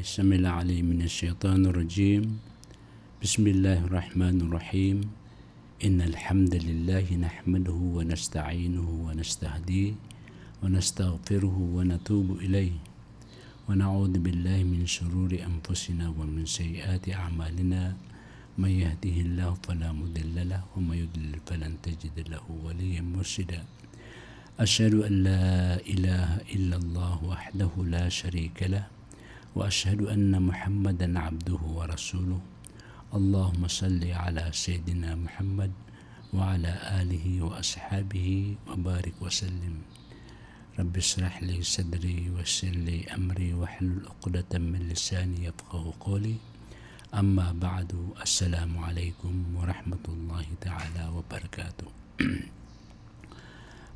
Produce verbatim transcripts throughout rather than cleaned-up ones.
السميع العليم من الشيطان الرجيم. بسم الله الرحمن الرحيم. إن الحمد لله نحمده ونستعينه ونستهديه ونستغفره ونتوب إليه. ونعوذ بالله من شرور أنفسنا ومن سيئات أعمالنا. من يهده الله فلا مضل له ومن يضلل فلن تجد له وليا مرشدا. أشهد أن لا إله إلا الله وحده لا شريك له، وأشهد أن محمدا عبده ورسوله. اللهم صل على سيدنا محمد وعلى آله وأصحابه وبارك وسلم. رب اشرح لي صدري ويسر لي أمري واحلل عقدة من لساني يفقهوا قولي. أما بعد، السلام عليكم ورحمة الله تعالى وبركاته.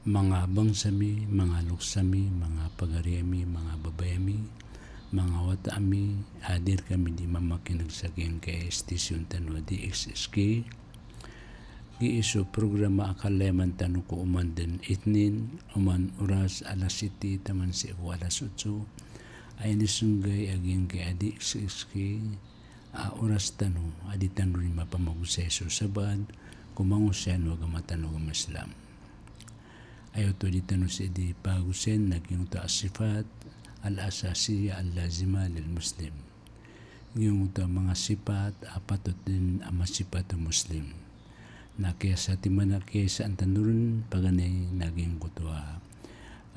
Manga bangsa mi, manga loks ami, manga pagari ami, manga babay ami, manga wata ami, a di rkami di mamakineg sa giyangkai a station tano a D X H K. Gii so programa a kalayaman tano ko oman den Itnin, oman oras alas siyete taman sii ko alas otso, a inisonggay a giyangkai a D X H K, a oras tano a di tano di mapamagosay so sabaad ko mangosayan o agama tano a agama Islam. Aya oto a di tano sii di pagosayan na giyangkoto a sifat al-asasiyah al-lazimah lil-muslim. Giyangkoto a manga sipat a patot den a masipat o Muslim. Na kiyasatiman a kiyaisaan tano ron paganay na giyangkoto a,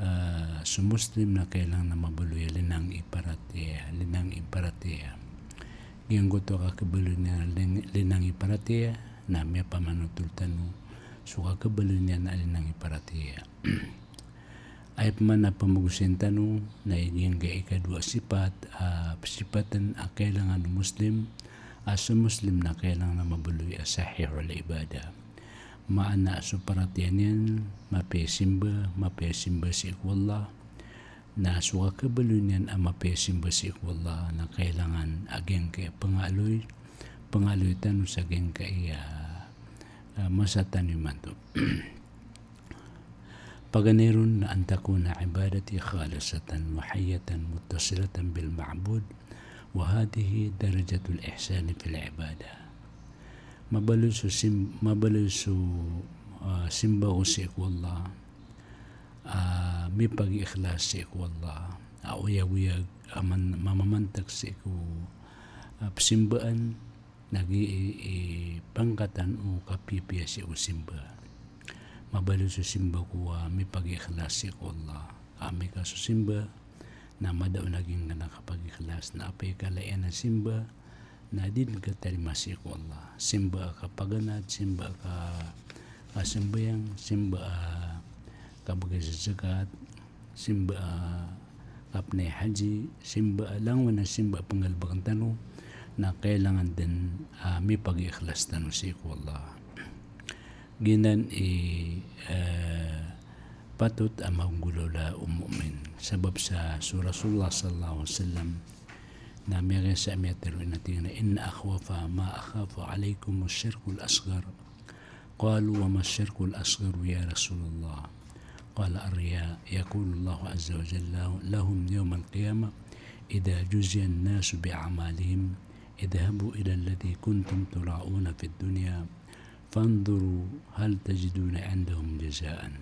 ah, so Muslim na kailangan a mabaloy a linang i paratiyaya, linang i paratiyaya. Giyangkoto a kakhabaloy niyan a ling-, linang i paratiyaya, na miyapamanotol tano so kakhabaloy niyan a linang i paratiyaya. Aya pman a pamagosayn tano na giyangkai a ikadowa a sipat, ah, sipatan a kailangan o Muslim, a so Muslim na kailangan a mabaloy a sahihul ibadah. Maana a so paratiyaya niyan, mapiya i simba, mapiya i simba sii ko Allah. Na so kakhabaloy niyan a mapiya i simba sii ko Allah, na kailangan a giyangkai a pangaloy, pangaloy tano sa giyangkai a, ah, masa tano imanto. Paganay ron na an takuna ibadati khalisatan muhayyatan muttasilatan bil ma'bud, wa hadhihi darajatul ihsani fil ibadah. Mabaloy so sim-, mabaloy so, ah, simba ko sii ko Allah, ah, mipagiikhlas sii ko Allah, a oyagoyag a man-, mamamantag sii ko, ah, psimbaan, na gii i pangkatan o kapiyapiya sii ko simba. Mabaloy so simba ko a mipagiikhlas sii ko Allah. Amay ka so simba na mada on a giyangkanan a kapagiikhlas, na apiya i kala iyan a simba na di dn katarima sii ko Allah. Simba a kapaganad, simba a ka-, kasambayang, simba a kabgay sa zakat, simba a kapnay haji, simba a langon a simba a pnggalbkn tano, na kailangan dn a mipagiikhlas tano sii ko Allah. Giyanan i, eh, patot a manggolawla o mu'min. Sabap sa so Rasulullah sallallahu alaihi wasallam na miyakisa a miyatharo iyan a tig iyan a, "Inna akhwafa ma akhafu alaikum ash-shirkul asghar." Qalu, "Wa ma ash-shirkul asghar ya Rasulullah?" Qala, "Ar-riya." Yaqulu Allahu azza wa jalla lahum yawmal qiyamah, "Idha juziya an-nasu bi a'malihim, idhabu ila alladhi kuntum tura'una fid dunya, fanzuru hal tajiduna indahum jazaan."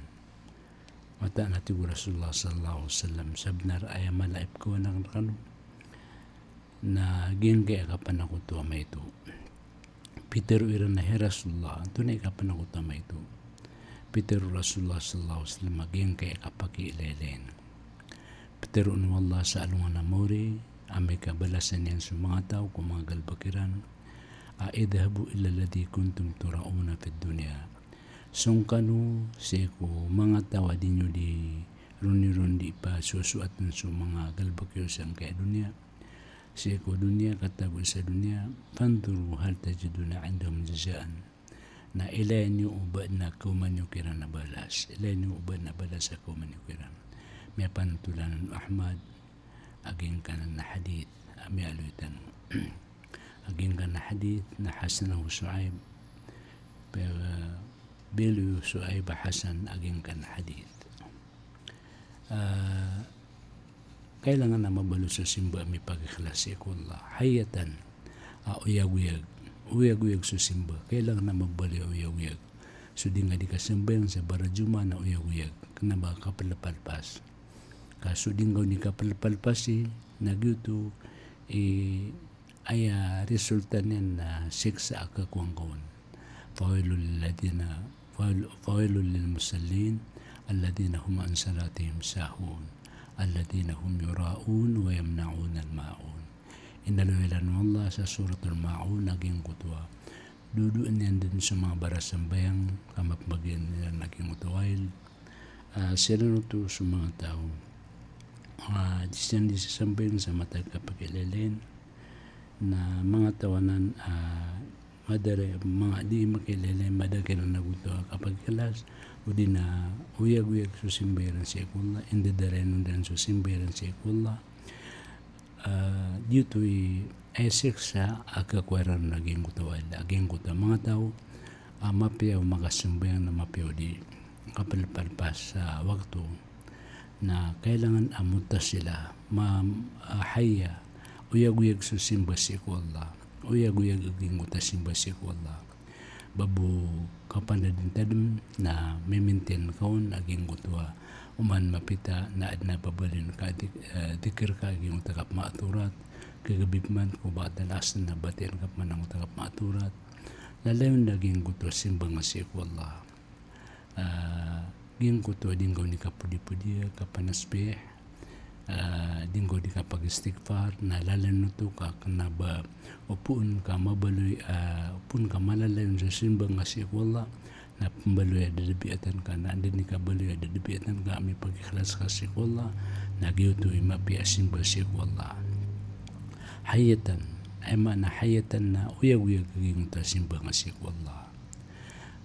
Mataan a tig o Rasulullah sallallahu alaihi wasallam, sabnar a aya mala a ipkhawan akn rkano na giyangkai a kapanakoto a maito. Pitharo iran a, "Hay Rasulullah, antonaa i kapanakoto a maito?" Pitharo o Rasulullah sallallahu alaihi wasallam a giyangkai a kapakiilaylayin. Pitharo o Allah sa alongan a maori, amay ka balasan iyan so manga taw ko manga galbk iran, a, "Idhabu ila alladhi kuntum tura'una fid dunya." Song kano sii ko manga taw a di niyo di roniron di pasosoatn so manga galbk iyo sangkai a doniya. Sii ko doniya, katago sa doniya, "Fanzuru hal tajiduna indahum jazaan." Na ilaya niyo o ba dn a kaoma niyo kiran a balas. Ilaya niyo o ba dn a balas a kaoma niyo kiran. Miyapanotol anan o Ahmad a giyangkanan a hadith a miyaaloy tano. A giyangkanan a hadith na hasanahu Shu'aib. Pe-, biyaloy o Shu'aib a hasan a giyangkanan a hadith. Ah, kailangan a mabaloy so simba a mipakikhlas sii ko Allah. Hayatan, a oyagoyag, oyagoyag so simba, kailangan a mabaloy a oyagoyag. So di nga di kasambayang sa bara Jumaat na oyagoyag, kena ba kapalpalpas. Ka so di nga di kapalpalpasi, na giyoto i aya resulta niyan na siksa a kakowa ngka on. Fawailul lilladhina, fawail-, fawailul lil musallin, alladhina hum an salatihim sahun, alladhina hum yura'un wa yamna'unal ma'un. Inaloy iran o Allah sa Suratul Ma'un a giyangkoto a dodoon iyan den so manga barasambayang, ka mapmbagian iran a giyangkoto a wail. Ah, siran oto so manga taw a di siran di sasambayang sa matag a kapakilaylay, na manga taw anan, ah, madakl, manga di makilaylay, madakl iran a goto a kapakikhlas, odi na oyagoyag so simba iran sii ko Allah, indadarainon iran so simba iran sii ko Allah. Ah, giyoto i aya siksa a kakowa iran a giyangkoto a wail, a giyangkoto a manga taw a mapiya o makasambayang na mapiya o di kapalpalpas sa wakto, na kailangan a muttasila, ma-, ah, haya, oyagoyag so simba sii ko Allah, oyagoyag a giyangkoto a simba sii ko Allah. Ba bo kapandadentadem na mimintin ka on a giyangkoto a oman mapita na aden a pabaloy ka dik-, eh, dikir ka a giyangkoto a kapmaaturat, kagabi peman ko ba'dal asr na batian ka peman angkoto a kapmaaturat. Lalayon a giyangkoto a simba nga sii ko Allah. Ah, giyangkoto a di nga di kapodipodi a kapanasbih, ah, di nga di kapagistighfar, na lalayon oto ka kena ba o poon ka mabaloy, ah, o poon ka malalayon sa simba nga sii ko Allah, na pembaloy a dadabiatan ka, na anda di kabaloy a dadabiatan ka a mipakikhlas ka sii ko Allah, na giyoto i mapiya a simba sii ko Allah. Hayatan, aya maana hayatan na oyagoyag a giyangkoto a simba nga sii ko Allah.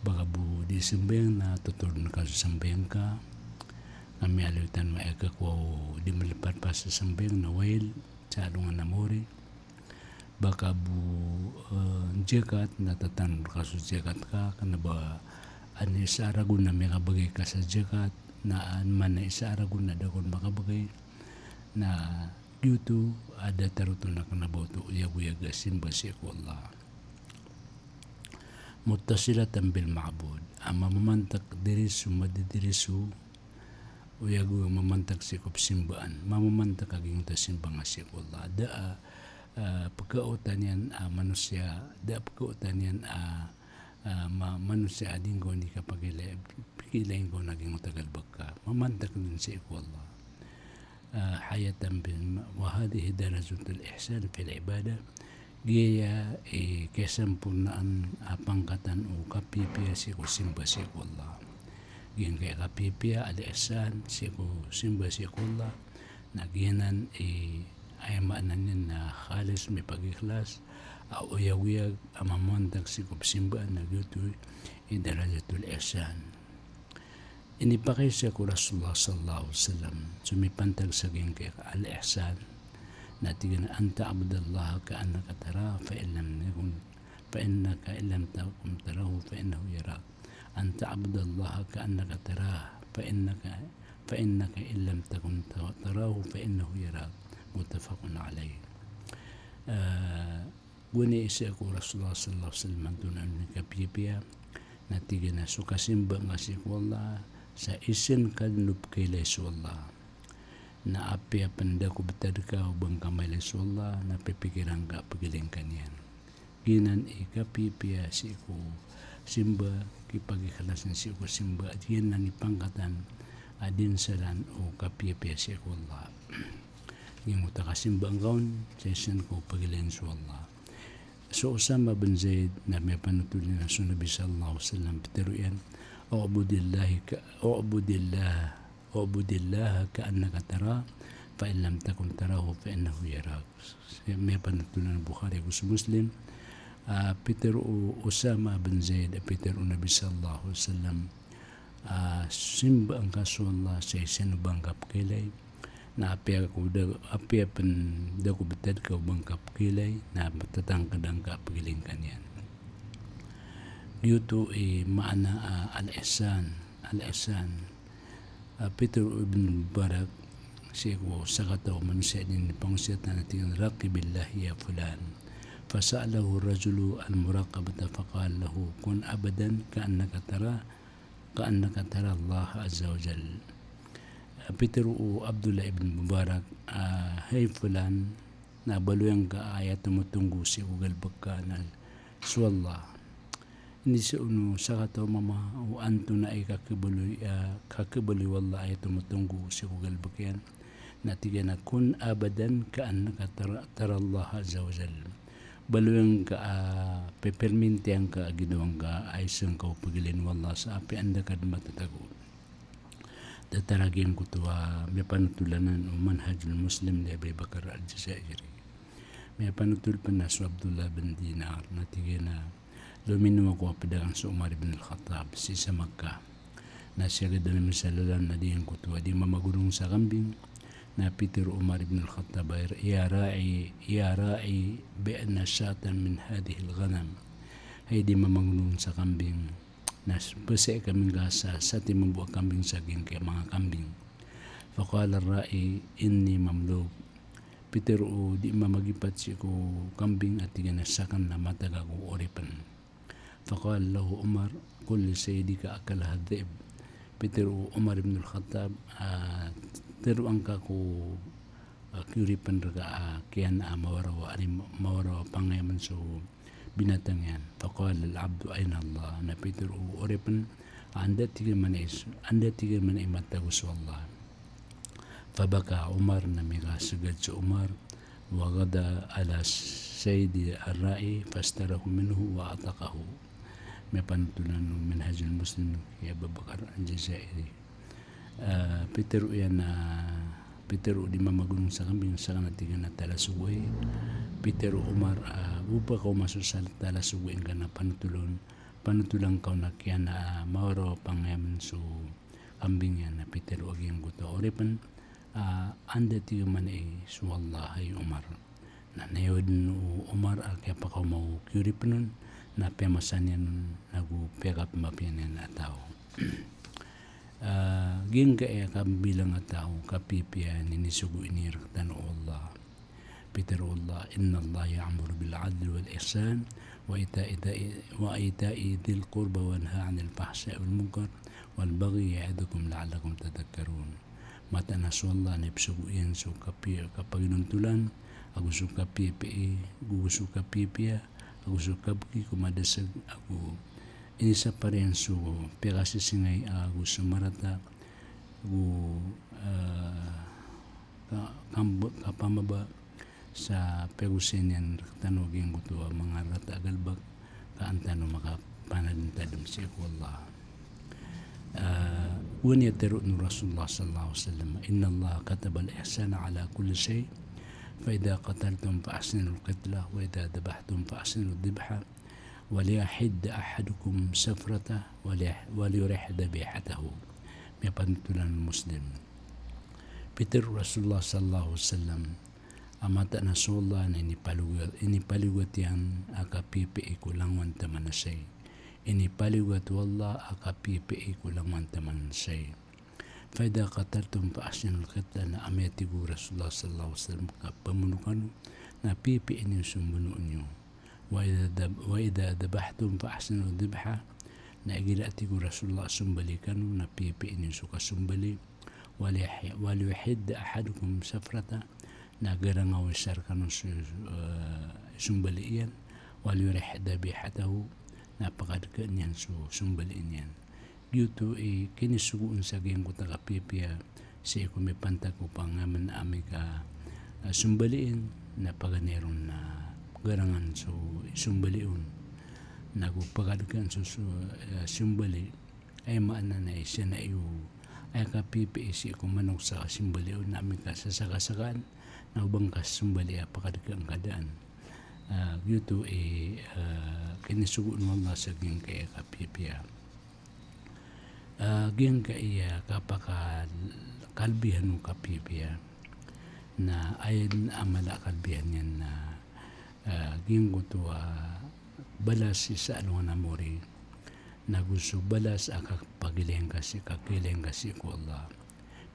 Ba ka bo di sambayang na totoroden ka so sambayang ka, na miyaaloy tano a aya kakowa o di malpalpas sa sambayang na wail sa alongan a mori. Ba ka bo, eh, zakat na tatanod ka so zakat ka, kena ba an isa a ragon a miyakabegay ka sa zakat, na an man a isa a ragon a da kon makabegay, na giyoto a datar oto na kena ba oto oyagoyag a simba sii ko Allah. Muttasilatan bil ma'bud, a mamamantak diri so madidiri so, oyagoyag a mamantak sii ko pesimbaan, mamamantak a giyangkoto a simba nga sii ko Allah. Da a, ah, pekaotan iyan a manosiya, da a pekaotan iyan a, ah, ma-, manosiya a di nga di kapakilay, pekilay nga on a giyangkoto a galebek ka. Mamantak den sii ko Allah. Ah, hayatan bil ma-, wa hadhihi darajatul ihsan fil ibadah. Giya i kasampornaan a pangkatan o kapiyapiya sii ko simba sii ko Allah. Giyangkaya kapiyapiya al-ihsan sii ko simba sii ko Allah. Na giyanan i aya maana niyan na khalis, mipakikhlas, a oyagoyag a mamantak sii ko pesimbaan, na giyoto i darajatul ihsan. Inipakay sii ko Rasulullah sallallahu alaihi wasallam so mipantag sa giyangkaya al-ihsan, na tig iyan a, "An ta'budallaha ka'annaka tarahu, fa in lam yakun, fa innaka in lam takun tarahu, fa innahu yarak. An ta'budallaha ka'annaka tarahu, fa innaka, fa innaka in lam takun ta-, tarahu, fa innahu yarak." Muttafaqun alaih. Eh, Gowani sii ko Rasulullah sallallahu alaihi wasallam antonaa i kapiyapiya, na tig iyan a so kasimba nga sii ko Allah sa isa ka den o pekailay so Allah. Na apiya pen da ko betad ka o ba ngka mailay so Allah, na pipikiran ka a pegilay ngka niyan. Giyanan i kapiyapiya sii ko simba, kipakikhlasan sii ko simba, giyanan i pangkatan a dinsalan o kapiyapiya sii ko Allah. Giyangkoto a kasimba ngka on sa isa ka o pegilayn so Allah. So Usama bin Zaid na miyapanothol iyan a so Nabi sallallahu alaihi wasallam, pitero iyan, "U'budillahi ka, u'budillah, u'budillaha ka'annaka tarah, fa in lam takun tarahu fa innahu yarak." Miyapanothol iyan a Bukhari ago so Muslim. Ah, pitero o Usama bin Zaid, pitero o Nabi sallallahu alaihi wasallam, ah, simbaa ngka so Allah sa isa o ba ngka pekiilay. Na apiya ko da, apiya pen da ko betad ka o ba ngka pekiilay, na tatangkeda ngka a pegilayn ka niyan. Giyoto i maana, ah, al-ihsan, al-ihsan. Ah, pitero o Ibn Mubarak, sii ko sakataw a manosiya a di niyan pangosiyatan, na tig iyan, "Raqibillaha ya fulan." Fasa'alahu ar-rajulu al-muraqabata faqala lahu, "Kun abadan ka'annaka tara, ka'annaka tara Allah azza wa jal." Ah, pitharo o Abdullah ibn Mubarak, ah, "Hay fulan, na baloy angka a aya tomatonggo sii ko galbk ka na so Allah." Iniza on o sakataw a mama o antonaa i kakhabaloy, ah, kakhabaloy o Allah a aya tomatonggo sii ko galbk iyan. Na tig iyan a, "Kun abadan ka'annaka tara, tara Allah azza wa jal." Baloy angka a, ah, peperminti angka a ginawa ngka a isa ngka o pagilin o Allah sa apiya anda ka dn matatago. Datar a giyangkoto a miyapanothol anan o Manhajul Muslim li Abi Bakr Al-Jazairi. Miyapanotol pn a so Abdullah bin Dinar, na tig iyan a lomino ako a pd akn so Umar ibn al-Khattab sii sa Makkah. Na siyagad ami sa lalan na giyangkoto a di mamagonong sa kambing. Na pitharo o Umar ibn al-Khattab a, "Ya ra'i, ya ra'i, bi'na shatan min hadhihil ghanam." Hay di mamagonong sa kambing, na s-, pzai kami ngka sa satiman bo a kambing sa giyangkai a manga kambing. Faqala ar-ra'i, "Inni mamluk." Pitharo o di mamagipat sii ko kambing a tig iyan a sakn na matag ako oripn. Faqala lahu Umar, "Qul li sayyidika akalaha dhi'b." Pitharo o Umar ibn al-Khattab, ah, tharoa ngka ko, ah, kioripn rka a kiyanaa a mawarawa, ari mawarawa pangayamn so binatang iyan. Faqala al-abdu, "Ayna Allah?" Na pitharo o oripn, "Anda tig iyan man i, anda tig iyan man i matatago so Allah?" Fabaka Umar, na mikasgad so Umar, wa ghada ala sayd ar-ra'i fashtarahu minhu wa a'taqahu. Miyapanotol anan o Minhajul Muslim ki Abu Bakr Al-Jazairi. Ah, pitharo iyan a, pitharo o di mamagonong sa kambing, sakn a tig iyan a talasogoay. Pitharo o Umar, ah, o ba ka omaso sa talasogoay ngka na panotoln, panotolan ka on a kiyanaa a mawarawa pangayamn so kambing iyan. Na pitharo a giyangkoto a oripn, ah, "Anda tig iyan man i so Allah, hay Umar?" Na nayaw dn o Umar a kiyapakaoma o kioripn on, na piyamasa niyan on, nago piyakapmapiya niyan a taw. Ah, giyangkai a kabilang a taw, kapiyapiya, na inisogo ini rktano o Allah. Pitharo o Allah, "Innallaha ya'muru bil adli wal ihsan, wa ita'i, wa ita'i dhil qurba wa yanha 'anil fahsha'i wal munkar wal baghyi ya'idhukum la'allakum tadhakkarun." Mataan a so Allah na ipsogo iyan so kapi-, kapaginontolan, ago so kapiyapiya, ago so kapiyapiya, ago so kabgi ko madasg, ago inisapar iyan so piyakasisingay, ago so marata, ago, ah, ka-, kamb-, kapamaba sa piyagosay niyan rktano giyangkoto a manga rata a galbk, ka an tano makapanadntadm sii ko Allah. Ah, oway, na tharoon o Rasulullah sallallahu alaihi wasallam, "Innallaha katabal ihsana ala kulli shay', fa idha qataltum fa ahsinul qitlah, wa idha dhabahtum fa ahsinud dhabhah, wa liyuhidda ahadukum shafratah, wa liyuh-, wa liyurih dhabihatahu." Miyapanotol anan o Muslim. Pitharo o Rasulullah sallallahu alaihi wasallam, a mataan a so Allah na inipaliyogat, inipaliyogat iyan a kapiyapiya ko langowan taman a shay. Inipaliyogat o Allah a kapiyapiya ko langowan taman a shay. Fa idha qataltum fa ahsinul qitlah, na amay, tig o Rasulullah sallallahu alaihi wasallam, ka pamono kano, na piyapiya niyo so mbono niyo. Wa idha dhab-, wa idha dhabahtum fa ahsinud dhabhah. Na igira, tig o Rasulullah, sombali kano, na piyapiya niyo so kasombali. Wal yah-, wal yuhidda ahadukum shafratah. Na garangaw o isa rkano so, eh, sombali iyan. Wal yurih dhabihatahu. Na pakadkaan iyan so sombali niyan. Giyoto i kinisogo on sa giyangkoto a kapiyapiya sii ko mipantag ko pangayamn a amay ka, ah, sombaliin, na paganay ron na garangan so isombali on. Nago pakadkaan so, so, ah, sombali. Aya maana na isa na iyo, aya kapiyapiya sii ko manok sa kasombali on na amay ka sasakasakaan, na o ba ngka sombali a pakadkaan ka daan. Ah, giyoto i, ah, kinisogo on o Allah sa giyangkai a kapiyapiya. Ah, giyangkai a kapakal-, kalbihan o kapiyapiya. Na aya dn a mala a kalbihan iyan na, ah, giyangkoto a balas sii sa alongan a mori. Nago so balas a kapagilay ngka sii, kakilay ngka sii ko Allah.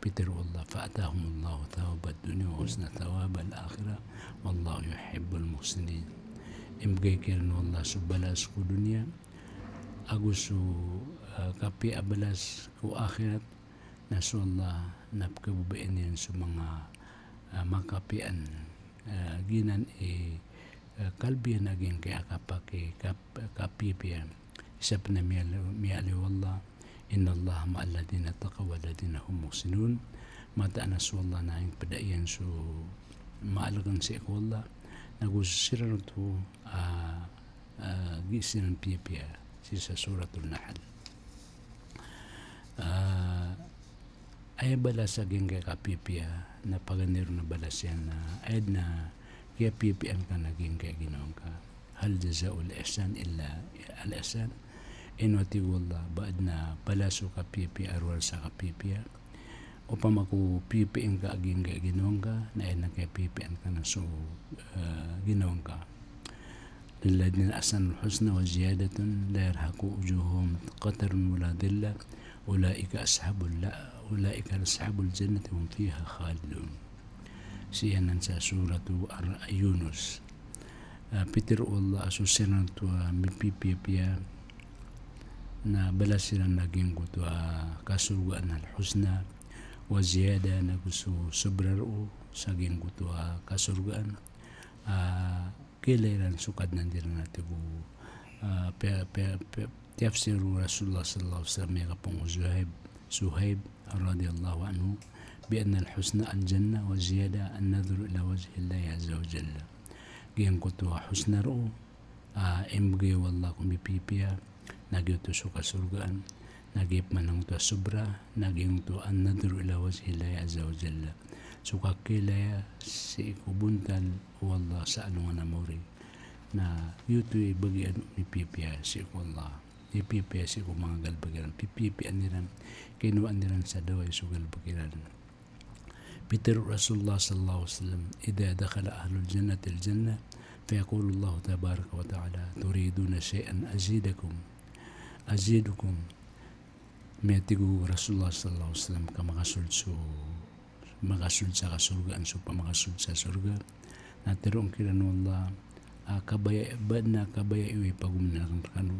Pitharo o Allah, "Fa atahumullahu thawabad dunya wa husna thawabal akhirah, wallahu yuhibbul muhsinin." Imbgay kiran o Allah so balas ko doniya, ago so, ah, kapiya a balas ko akhirat, na so Allah na pkhababayaan iyan so manga, ah, makapiyaan, ah, giyanan i, ah, kalbiyan a giyangkaya kapaki, kap-, kapiyapiya. Isa pn a miyaaloy, miyaaloy o Allah, "Innallaha ma'al ladhina taqaw wal ladhina hum muhsinun." Mataan a so Allah na ingd pd iyan so maalkn sii ko Allah, nago so siran oto, ah, ah, gii siran piyapiya, sii sa Suratul Nahl. Ah, aya balas a giyangkaya kapiyapiya, na paganay ron a balas iyan na aya dn a kiyapiyapiyaan ka na giyangkaya ginawa ngka. "Hal jazaul ihsan illa al ihsan." Ino, a tig o Allah, ba adn a balas o kapiyapiya a rowar sa kapiyapiya? Opama ko piyapiyaan ka a giyangkaya ginawa ngka, na aya dn a kiyapiyapiyaan ka na so, eh, ginawa ngka. "Lilladhina ahsanul husna wa ziyadatun la yarhaqu wujuhahum qatarun wala dhillah, ulaika ashabul la-, ulaika ashabul jannati hum fiha khalidun." Sii anan sa Suratu Ar-, Yunus. Ah, pitharo o Allah a so siran oto a mipipiyapiya na balas iran a giyangkoto a kasorgaan, al-husna, wa ziyada, nago so sobra roo sa giyangkoto a kasorgaan. Ah, kailay iran so Kadnan iran a tig o, ah, pe-, pe-, pe-, tiyafsir o Rasulullah sallallahu alaihi wasallam, aya kapangni o Zuhaib, Suhaib radhiyallahu anhu, bi anna al-husna al-jannah wa ziyada an-nadhru ila wajhillahi azza wa jalla. Giyangkoto a husna roo, ah, imbgay o Allah ko mipipiya, na giyoto so kasorgaan, na giya pman angkoto a sobra, na giyangkoto an-nadhru ila wajhillahi azza wa jalla. So kakailaya sii ko bontal o Allah sa alongan a maori. Na giyoto i bagian o mipipiya sii ko Allah. Mipipiya sii ko manga galbk iran. Pipiyapiyaan iran. Kinowaan iran sa dawai so galbk iran. Pitharo o Rasulullah sallallahu alaihi wasallam, "Idha dakhala ahlul jannati al-jannah, fa yaqulu Allahu tabaraka wa ta'ala, 'Turiduna shay'an azidakum, azidukum.'" Miyatig o Rasulullah sallallahu alaihi wasallam, ka makasold so, makasold sa kasorgaan, so pamakasold sa sorga. Na tharoon kiran o Allah, ah, kabaya, ba adn a kabaya iyo i pagomnn akn rkano.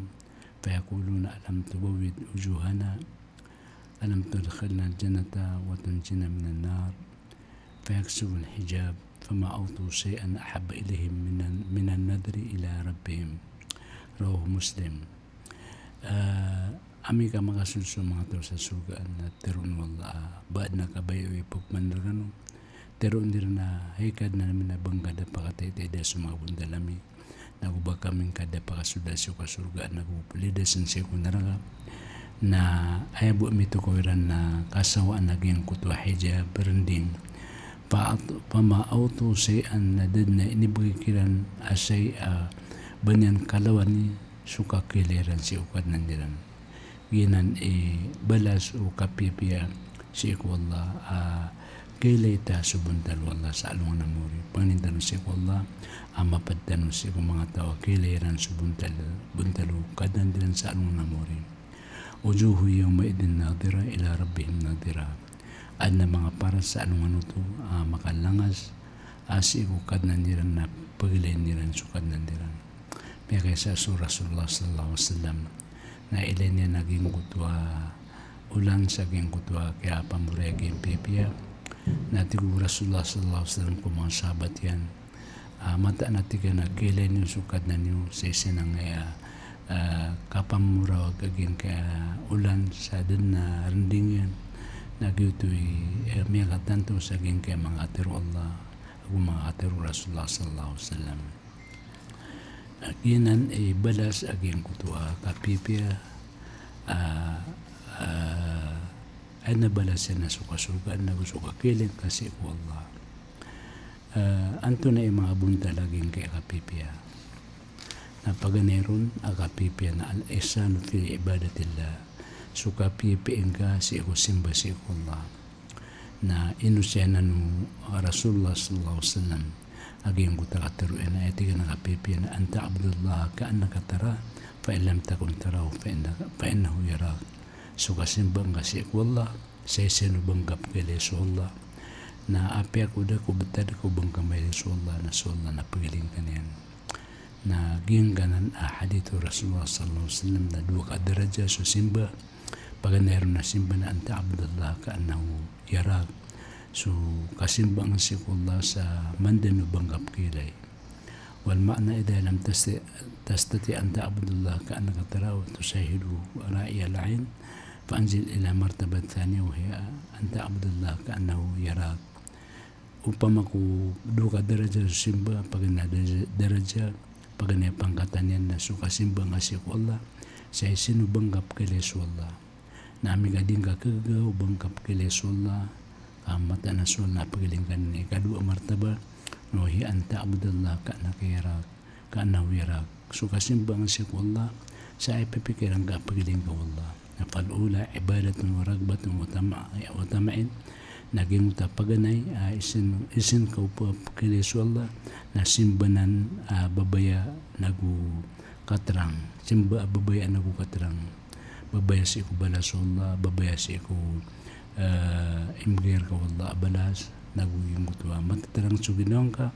Fa yaquluna alam tubawwid wujuhana, alam tudkhilna al-jannata wa tunjina minan nar. Fa yakshifu al-hijab, fama u'tu shay'an ahabba ilayhim minan, minan nadhri ila rabbihim. Rawahu Muslim. Ah, amay ka makasold so manga taw sa sorgaan na tharoon o Allah, ah, ba adn a kabaya iyo i pagomnn rkano. Tharoon iran a, hay Kadnan ami, na ba ngka da pakataytayda so manga bontal ami, nago ba kami ngka da pakasolda sii ko kasorgaan, nago palidasn sii ko naraka. Na aya bo a mitokaw iran na kasawaan a giyangkoto a hijab, rnding. Fa at-, fama u'tu shay'an, na da dn a inibgay kiran a shay a ba niyan kalawani so kakailay iran sii ko Kadnan iran. Giyanan i balas o kapiyapiya sii ko Allah, ah, kailay ta so bontal o Allah sa alongan a maori. Pangnin tano sii ko Allah a mapd tano sii ko manga taw a kailay iran so bontal, bontal o Kadnan iran sa alongan a maori. Wujuhun yawma'idhin nadhira ila rabbihim nadhira. Adn a manga paras sa alongan oto a makalangas a sii ko Kadnan iran na pagilayn iran so Kadnan iran. Miyakaisa so Rasulullah sallallahu alaihi wasallam na ilay niyan a giyangkoto a olan sa giyangkoto a kiyapamoraw a giyangkaya piyapiya. Na tig o Rasulullah sallallahu alaihi wasallam ko manga sahabat iyan, ah, mataan a tig iyan a kailay niyo so Kadnan iyo sii sa giyangkaya, ah, kapamoraw a giyangkaya olan sa da dn a rnding iyan. Na giyoto i, eh, miyakatanto sa giyangkaya manga katharo o Allah ago manga katharo o Rasulullah sallallahu alaihi wasallam. Giyanan i balas a giyangkoto a kapiyapiya, ah, ah, aya na balas iyan na so kasorgaan nago so kakailay ngka sii ko Allah. Ah, antonaa i manga bontal a giyangkaya kapiyapiya? Na paganay ron a kapiyapiya na al-ihsanu fi ibadatillah. So kapiyapiya ngka sii ko simba sii ko Allah. Na inosiyanan o Rasulullah sallallahu alaihi wasallam a giyangkoto a katharo iyan, aya tig iyan a kapiyapiya na, "An ta'budallaha ka'annaka tarah, fa in lam takun tarahu fa inna, fa innahu yarak." So kasimba ngka sii ko Allah, sa isen o ba ngka pkhailay so Allah. Na apiya ko da ko btad ko ba ngka mailay so Allah, na so Allah na pgiling ka niyan. Na giyangkanan a hadith o Rasulullah sallallahu alaihi wasallam na dowa ka daraja so simba. Paganay ron a simba na an ta'budallaha ka'annaka tarak. So kasimba ngka sii ko Allah sa mandan o ba ngka pkhailay. Wal ma'na idha lam tasti-, tastati' an ta'budallaha ka'annaka tarahu wa tushahidu ra'yal 'ain, fa anzil ila martabah thaniya wa hiya an ta'budallaha ka'annahu yarak. Opama ko dowa ka daraja so simba, paganay a daraja, paganay a pangkatan iyan na so kasimba ngka sii ko Allah, sa isen o ba ngka pkhailay so Allah. Na amay ka di ngka khagaga o ba ngka pkhailay so Allah, ka mataan a so Allah na pgiling ka niyan. Ikadowa a martabah, na wa hiya an ta'budallaha ka'annaka yarak, ka'annahu yarak. So kasimba ngka sii ko Allah, sa aya pipikirn ka a pgiling ka o Allah. Na fal ula ibadatun wa raghbatun wa tama', wa tama'in. Na giyangkoto a paganay, ah, isen, isen ka o ba pkhailay so Allah, na simba anan, ah, babaya nago katrang. Simba a babaya nago katrang. Babaya sii ko balas o Allah, babaya sii ko, eh, imbgay rka o Allah a balas, nago giyangkoto a matatrang so ginawa ngka,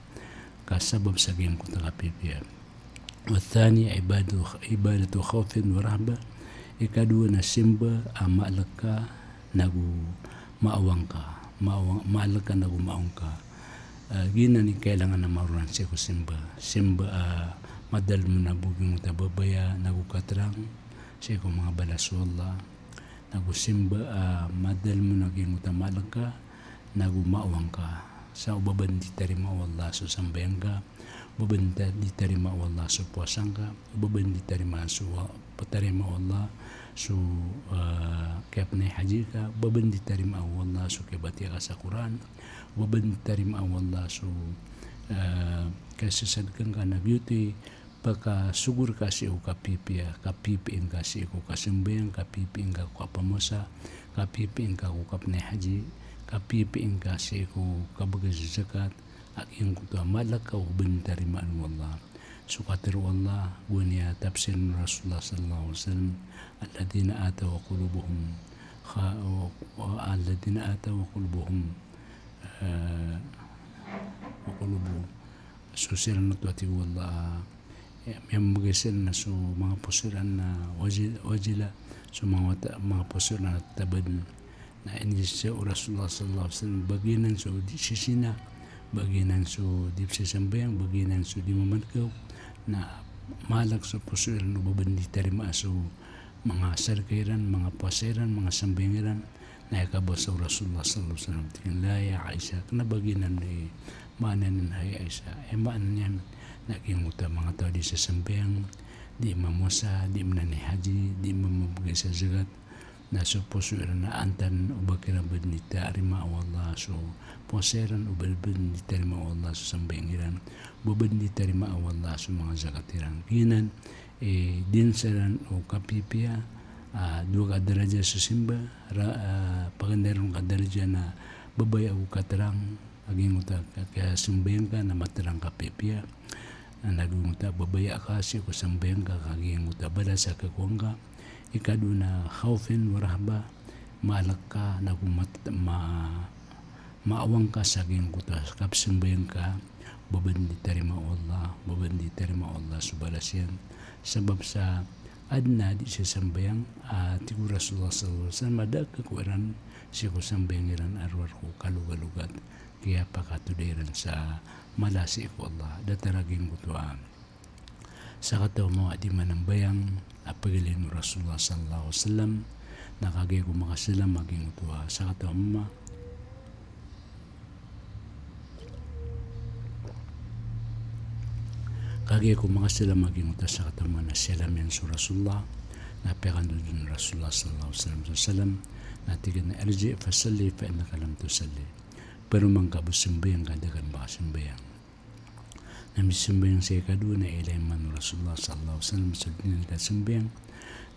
ka sabap sa giyangkoto a kapipiya. Wa thani ibadatu, ibadatu khawfin wa rahbah. Ikadowa na simba a maalk ka nago maawang ka. Maawang, maalk ka nago maawang ka. Ah, giyanan i kailangan a maroran sii ko simba. Simba a madalm on a bo giyangkoto a babaya nago katrang sii ko manga balas o Allah. Nago simba a madalm on a giyangkoto a maalk ka nago maawang ka. Sa o ba ba dn di tarimaa o Allah so sambayang ka, o ba ba dn di tarimaa o Allah so powasa ngka, o ba ba dn di tarimaa so, tarimaa o Allah so, ah, kiyapnay haji ka, o ba ba dn di tarimaa o Allah so kiyabatiya ka sa Qur'an, o ba ba dn di tarimaa o Allah so, ah, kiyasasadka ngka na giyoto i pakasogo rka sii ko kapipiya, kapipiya ngka sii ko kasambayang, kapipiya ngka ko kapamowasa, kapipiya ngka ko kapnay haji, kapipiya ngka sii ko kabgay sa zakat, a giyangkoto a maalk ka o ba dn tarimaan o Allah. So katharo o Allah, gowani a tafsir o Rasulullah sallallahu alaihi wasallam, "Alladhina ataw wa qulubuhum kha-, wa, wa, alladhina ataw wa qulubuhum, eh, wa qulubuhum." So siran oto a tig o Allah, eh, miyambgay siran na so manga poso iran na waji-, wajila, so manga wata-, manga poso iran na tatabad. Na inizaan o Rasulullah sallallahu alaihi wasallam, ba giyanan so di sisina, ba giyanan so di pzasambayang, ba giyanan so di mamadkaw, na maalk so poso iran o ba ba dn di tarimaa so manga sadka iran, manga powasa iran, manga sambayang iran. Na aya kabasa o Rasulullah sallallahu alaihi wasallam, tig iyan, "La ya Aisha, kna ba giyanan i maana niyan hay Aisha." Aya maana niyan na giyangkoto a manga taw a di sasambayang, di mamowasa, di mananay haji, di mamabgay sa zakat, na so poso iran na antaa o ba kiran ba dn di tarimaa o Allah so powasa iran, o ba ba dn di tarimaa o Allah so sambayang iran, o ba ba dn di tarimaa o Allah so manga zakat iran. Giyanan, eh, di siran o kapipiya, ah, dowa ka daraja so simba, ra-, ah, paganay ron ka daraja na babaya ago katrang, a giyangkoto a ka-, kasambayang ka na matrang kapipiya. Na giyangkoto a babaya ka sii ko sambayang ka, ka giyangkoto a balas a kakowa ngka. Ikadowa na khawfin wa rahbah, maalk ka nago mat-, ma-, maawang ka sa giyangkoto a kapsambayang ka, o ba ba dn di tarimaa o Allah, o ba ba dn di tarimaa o Allah so balas iyan. Sabap sa adn a di sasambayang, a tig o Rasulullah sallallahu alaihi wasallam, a da a kakowa iran sii ko sambayang iran a rowar ko kalogalogat, kiyapakatoda iran sa mala sii ko Allah. Datar a giyangkoto a sakataw a mama a di manambayang a pagilay o Rasulullah sallallahu alaihi wasallam, na kagiya ko makasalam a giyangkoto a sakataw a mama. Kagiya ko makasalam a giyangkoto a sakataw a mama na siyalam iyan so Rasulullah, na piyakandod on o Rasulullah sallallahu alaihi wasallam, na tig iyan a, "Irji' fasalli fa innaka lam tusalli." Paroman ka bo, sambayang ka, da ka dn ba kasambayang. Na misambayang sii kadowa na ilay man o Rasulullah sallallahu alaihi wasallam so di niyan kasambayang.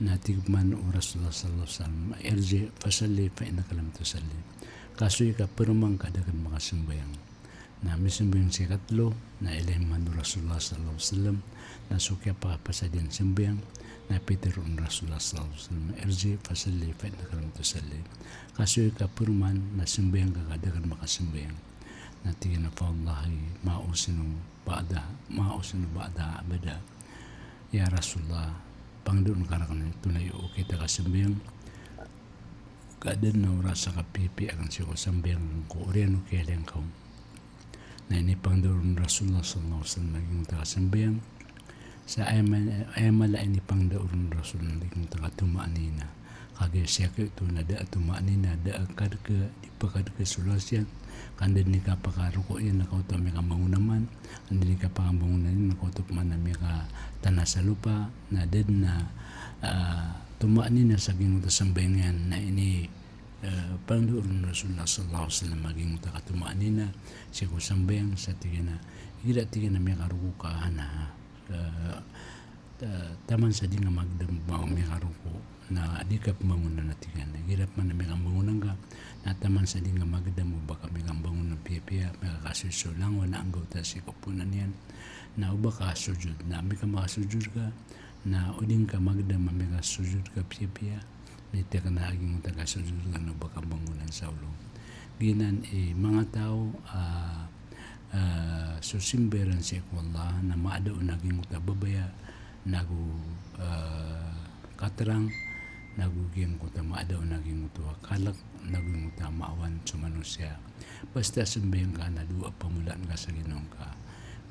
Na tig man o Rasulullah sallallahu alaihi wasallam, "Irji' fasalli fa innaka lam tusalli." Kasoy ka, paroman ka, da ka dn ba kasambayang. Na misambayang sii katlo, na ilay man o Rasulullah sallallahu alaihi wasallam, na so kiyapakapasad iyan sambayang, Na pitharo o Rasulullah sallallahu alaihi wasallam, "Irji' fasalli fa innaka lam tusalli." Kasoy ka paroman na sambayang ka, ka da ka makasambayang. Na tig iyan a, "Fa wallahi ma uhsinu ba'daha, ma uhsinu ba'daha abada." Ya Rasulullah, pangndao ka rakn, antonaa i okit a kasambayang ka da dn a oras a kapiyapiya akn sii ko sambayang ko oriyan o kiyailay ngka on. Na inipangndao ron o Rasulullah sallallahu alaihi wasallam a giyangkoto a kasambayang. Sa aya ma-, aya mala a inipangndao ron o Rasulullah a giyangkoto a katuma'nina. Kagiya sii ko oto na da a tuma'nina, da a kadka, di pkadka so loks iyan, ka anda dn i kapakaroko iyan na kaoto a miyakabangon a man, anda dn i kapakambangon iyan na kaoto pman a miyakatana sa lopa, na da dn a, ah, tuma'nina sa giyangkoto a sambayang iyan, na ini eh, pangndao ron o Rasulullah sallallahu alaihi wasallam a giyangkoto a katuma'nina sii ko sambayang, sa tig iyan a, igira tig iyan a miyakaroko ka na, eh, ta-, taman sa di nga magdam o ba ka miyakaroko, na di ka pmbangonan, na tig iyan a igira pman a miyakabangonan ka, na taman sa di nga magdam o ba ka miyakabangon a piyapiya, miyakakasoy so langon a anggawta sii ko poon iyan, na o ba ka sujud, na amay ka makasujud ka, na o di ngka magdam a miyakasujud ka piyapiya, na tig iyan a giyangkoto a kasujud ka na o ba ka mbangonan sa olo. Giyanan i manga taw a, ah, so simba iran sii ko Allah na maada on a giyangkoto a babaya, nago, ah, katrang, nago giyangkoto a maada on a giyangkoto a kalk, nago giyangkoto a maawan so manosiya. Basta sambayang ka na dowa a pamolaan ka sa ginawa ngka.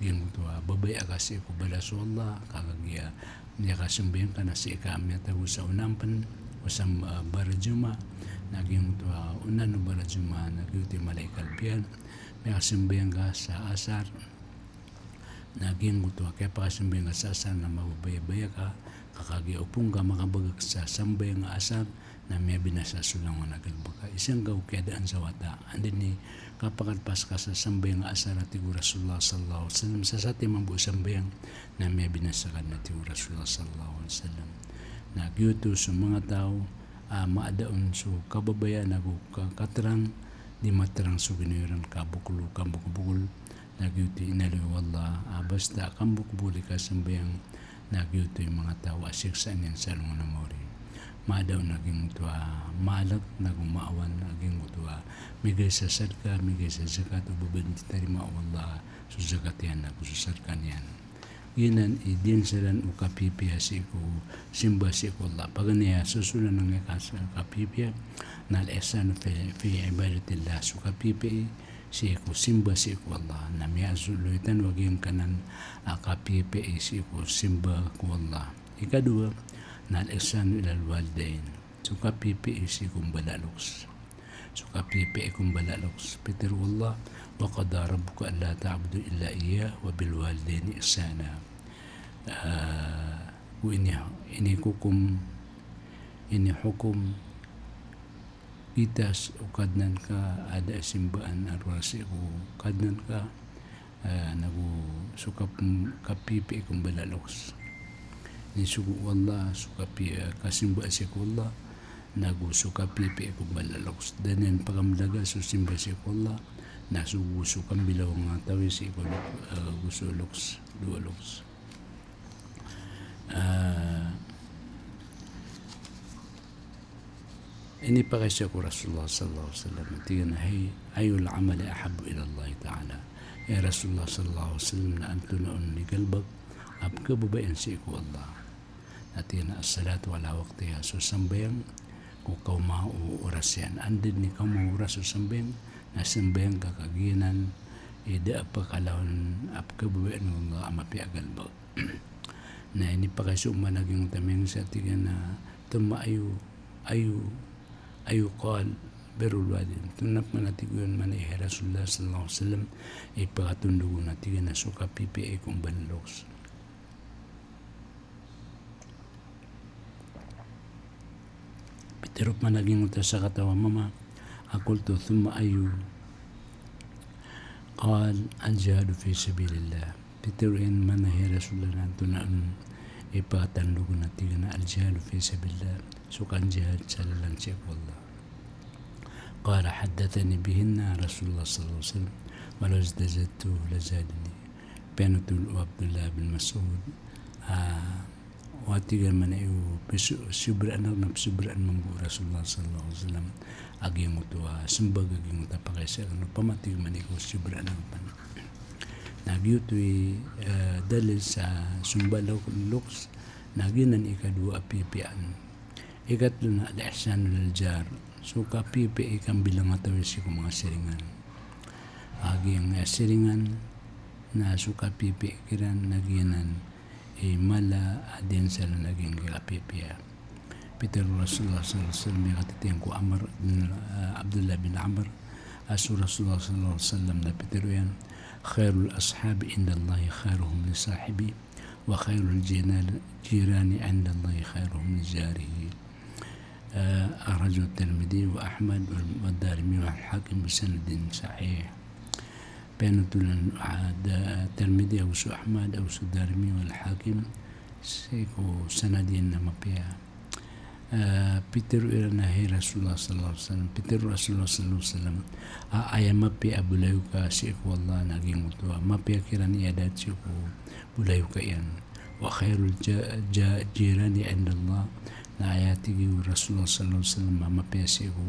Giyangkoto a babaya ka sii ko balas o Allah, ka kagiya miyakasambayang ka na sii ka miyatago sa onaan pn o sam-, ah, barajuma, na giyangkoto a onaan o barajuma na giyoto i malaikal biyan. Miyakasambayang ka sa asar, na giyangkoto a kiyapakasambayang ka sa asar na mababayabaya ka, ka kagiya opama ka makabagak sa sambayang a asar, na miyabinasa so langon a galbk ka. Isa ngka o kiyadaan sa wata. Anda dn i kapakalpas ka sa sambayang a asar, a tig o Rasulullah sallallahu alaihi wasallam, sa satiman bo sambayang, na miyabinasa ka dn, a tig o Rasulullah sallallahu alaihi wasallam. Na giyoto so manga taw a maada on so kababaya nago ka-, katrang, di matrang so ginawa iran, kabokolo, kambokbokol, na giyoto i inaloy o Allah a basta kambokbokol i kasambayang, na giyoto i manga taw a siksaan iyan sa alongan a maori. Maada on a giyangkoto a malk, nago maawan a giyangkoto a migay sa sadka, migay sa zakat, o ba dn titarima o Allah so zakat iyan nago so sadka niyan. Giyanan i diyan salan o kapiyapiya sii ko simba sii ko Allah. Paganay a sosolan angkai a kapiyapiya na al-ihsanu fi, fi ibadatillah, so kapiyapiya sii ko simba sii ko Allah. Na miyaaloy tano a giyangkanan a kapiyapiya sii ko simba ko Allah. Ikadowa na al-ihsanu ilal walidain, so kapiyapiya sii ko mbala a loks. So kapiyapiya ko mbala a loks. Pitharo o Allah, "Wa qada rabbuka alla ta'budu illa iyyah wa bil walidaini ihsana." Ah, ko ini, inikokom, inihokom, itas o Kadnan ka a da a simbaan a rowar sii ko Kadnan ka, ah, nago so kap-, kapiyapiya ko mbala a loks. Inisogo o Allah so kapiya-, kasimba sii ko Allah, nago so kapiyapiya ko mbala a loks. Da niyan pakamlaga so simba sii ko Allah, na sogo so kambilaw a tawi sii ko, ah, go so loks, dowa loks. Ah, Inipakaiza ko Rasulullah sallallahu alaihi wasallam, tig iyan a, "Hay, ayyul amali ahabbu ila Allah Ta'ala?" Ya Rasulullah sallallahu alaihi wasallam, na antonaa on i galbk a pkhababayaan sii ko Allah? Na tig iyan a, "As-salatu ala waqtiha," so sambayang ko kaoma o oras iyan. Anda dn i kaoma o oras o sambayang, na sambayang ka, ka giyanan i da a pkhalawan a pkhababayaan o Allah a mapiya a galbk. Na inipakaiza man a giyangkoto a miyangisa, tig iyan a, "Thumma ayyu, ayyu, ayyu?" Qal, "Birrul walidain." Antonaa pman, a tig iyan man a, hay Rasulullah sallallahu alaihi wasallam, i pkhatondog on, a tig iyan a, so kapiyapiya ko mbala a loks? Pitharo pman a giyangkoto a sakataw a mama a, "Qultu, thumma ayyu?" Qal, "Al-jihadu fi sabilillah." Pitharo iyan man a, hay Rasulullah, na antonaa on i pkhatondog on? A tig iyan a, "Al-jihadu fi sabilillah," so kanjihad sa lalan sii ko Allah. Qala, "Haddathani bihinna Rasulullah sallallahu alaihi wasallam, wa law istazadtuhu lazadani." Piyanothol o Abdullah bin Mas'ud, ah, O tig iyan mambo, piso-, sobraan ako na pisobraan mambo o Rasulullah sallallahu alaihi wasallam a giyangkoto a sembag, a giyangkoto a pakaiza rkano, opama tig iyan mambo ko sobraan ako pn. Na giyoto i, eh, dalil sa somba loks, na giyanan i ikadowa a piyapiyaan. Ikatlo na al-ihsanu ilal jar. So kapiyapiya i kambilangatawi sii ko manga siringan. A giyangkaya siringan na so kapiyapiya kiran na giyanan i mala a diyan sa lana giyangkaya kapiyapiya. Pitharo o Rasulullah sallallahu alaihi wasallam, miyakatitho ko Amr bin, ah, Abdullah bin Amr, a so Rasulullah sallallahu alaihi wasallam na pitharo iyan, "Khairul ashabi indallahi khairuhum li sahibi, wa khairul jinan-, jirani indallahi khairuhum li jarihi." Ah, akhrajahu Tirmidhi wa Ahmad wa, wa Darimi wal Hakim bi sanadin sahih. Piyanotolan, ah, da-, Tirmidhi ago so Ahmad ago so Darimi wal Hakim sii ko sanad iyan na mapiya. Ah, pitharo iran a hay Rasulullah sallallahu alaihi wasallam, pitharo o Rasulullah sallallahu alaihi wasallam, a aya mapiya a bolayoka sii ko Allah na giyangkoto a mapiya kiran i adat sii ko bolayoka iyan. Wa khairul ja-, ja-, jirani indallah, na aya tig o Rasulullah sallallahu alaihi wasallam a mapiya sii ko,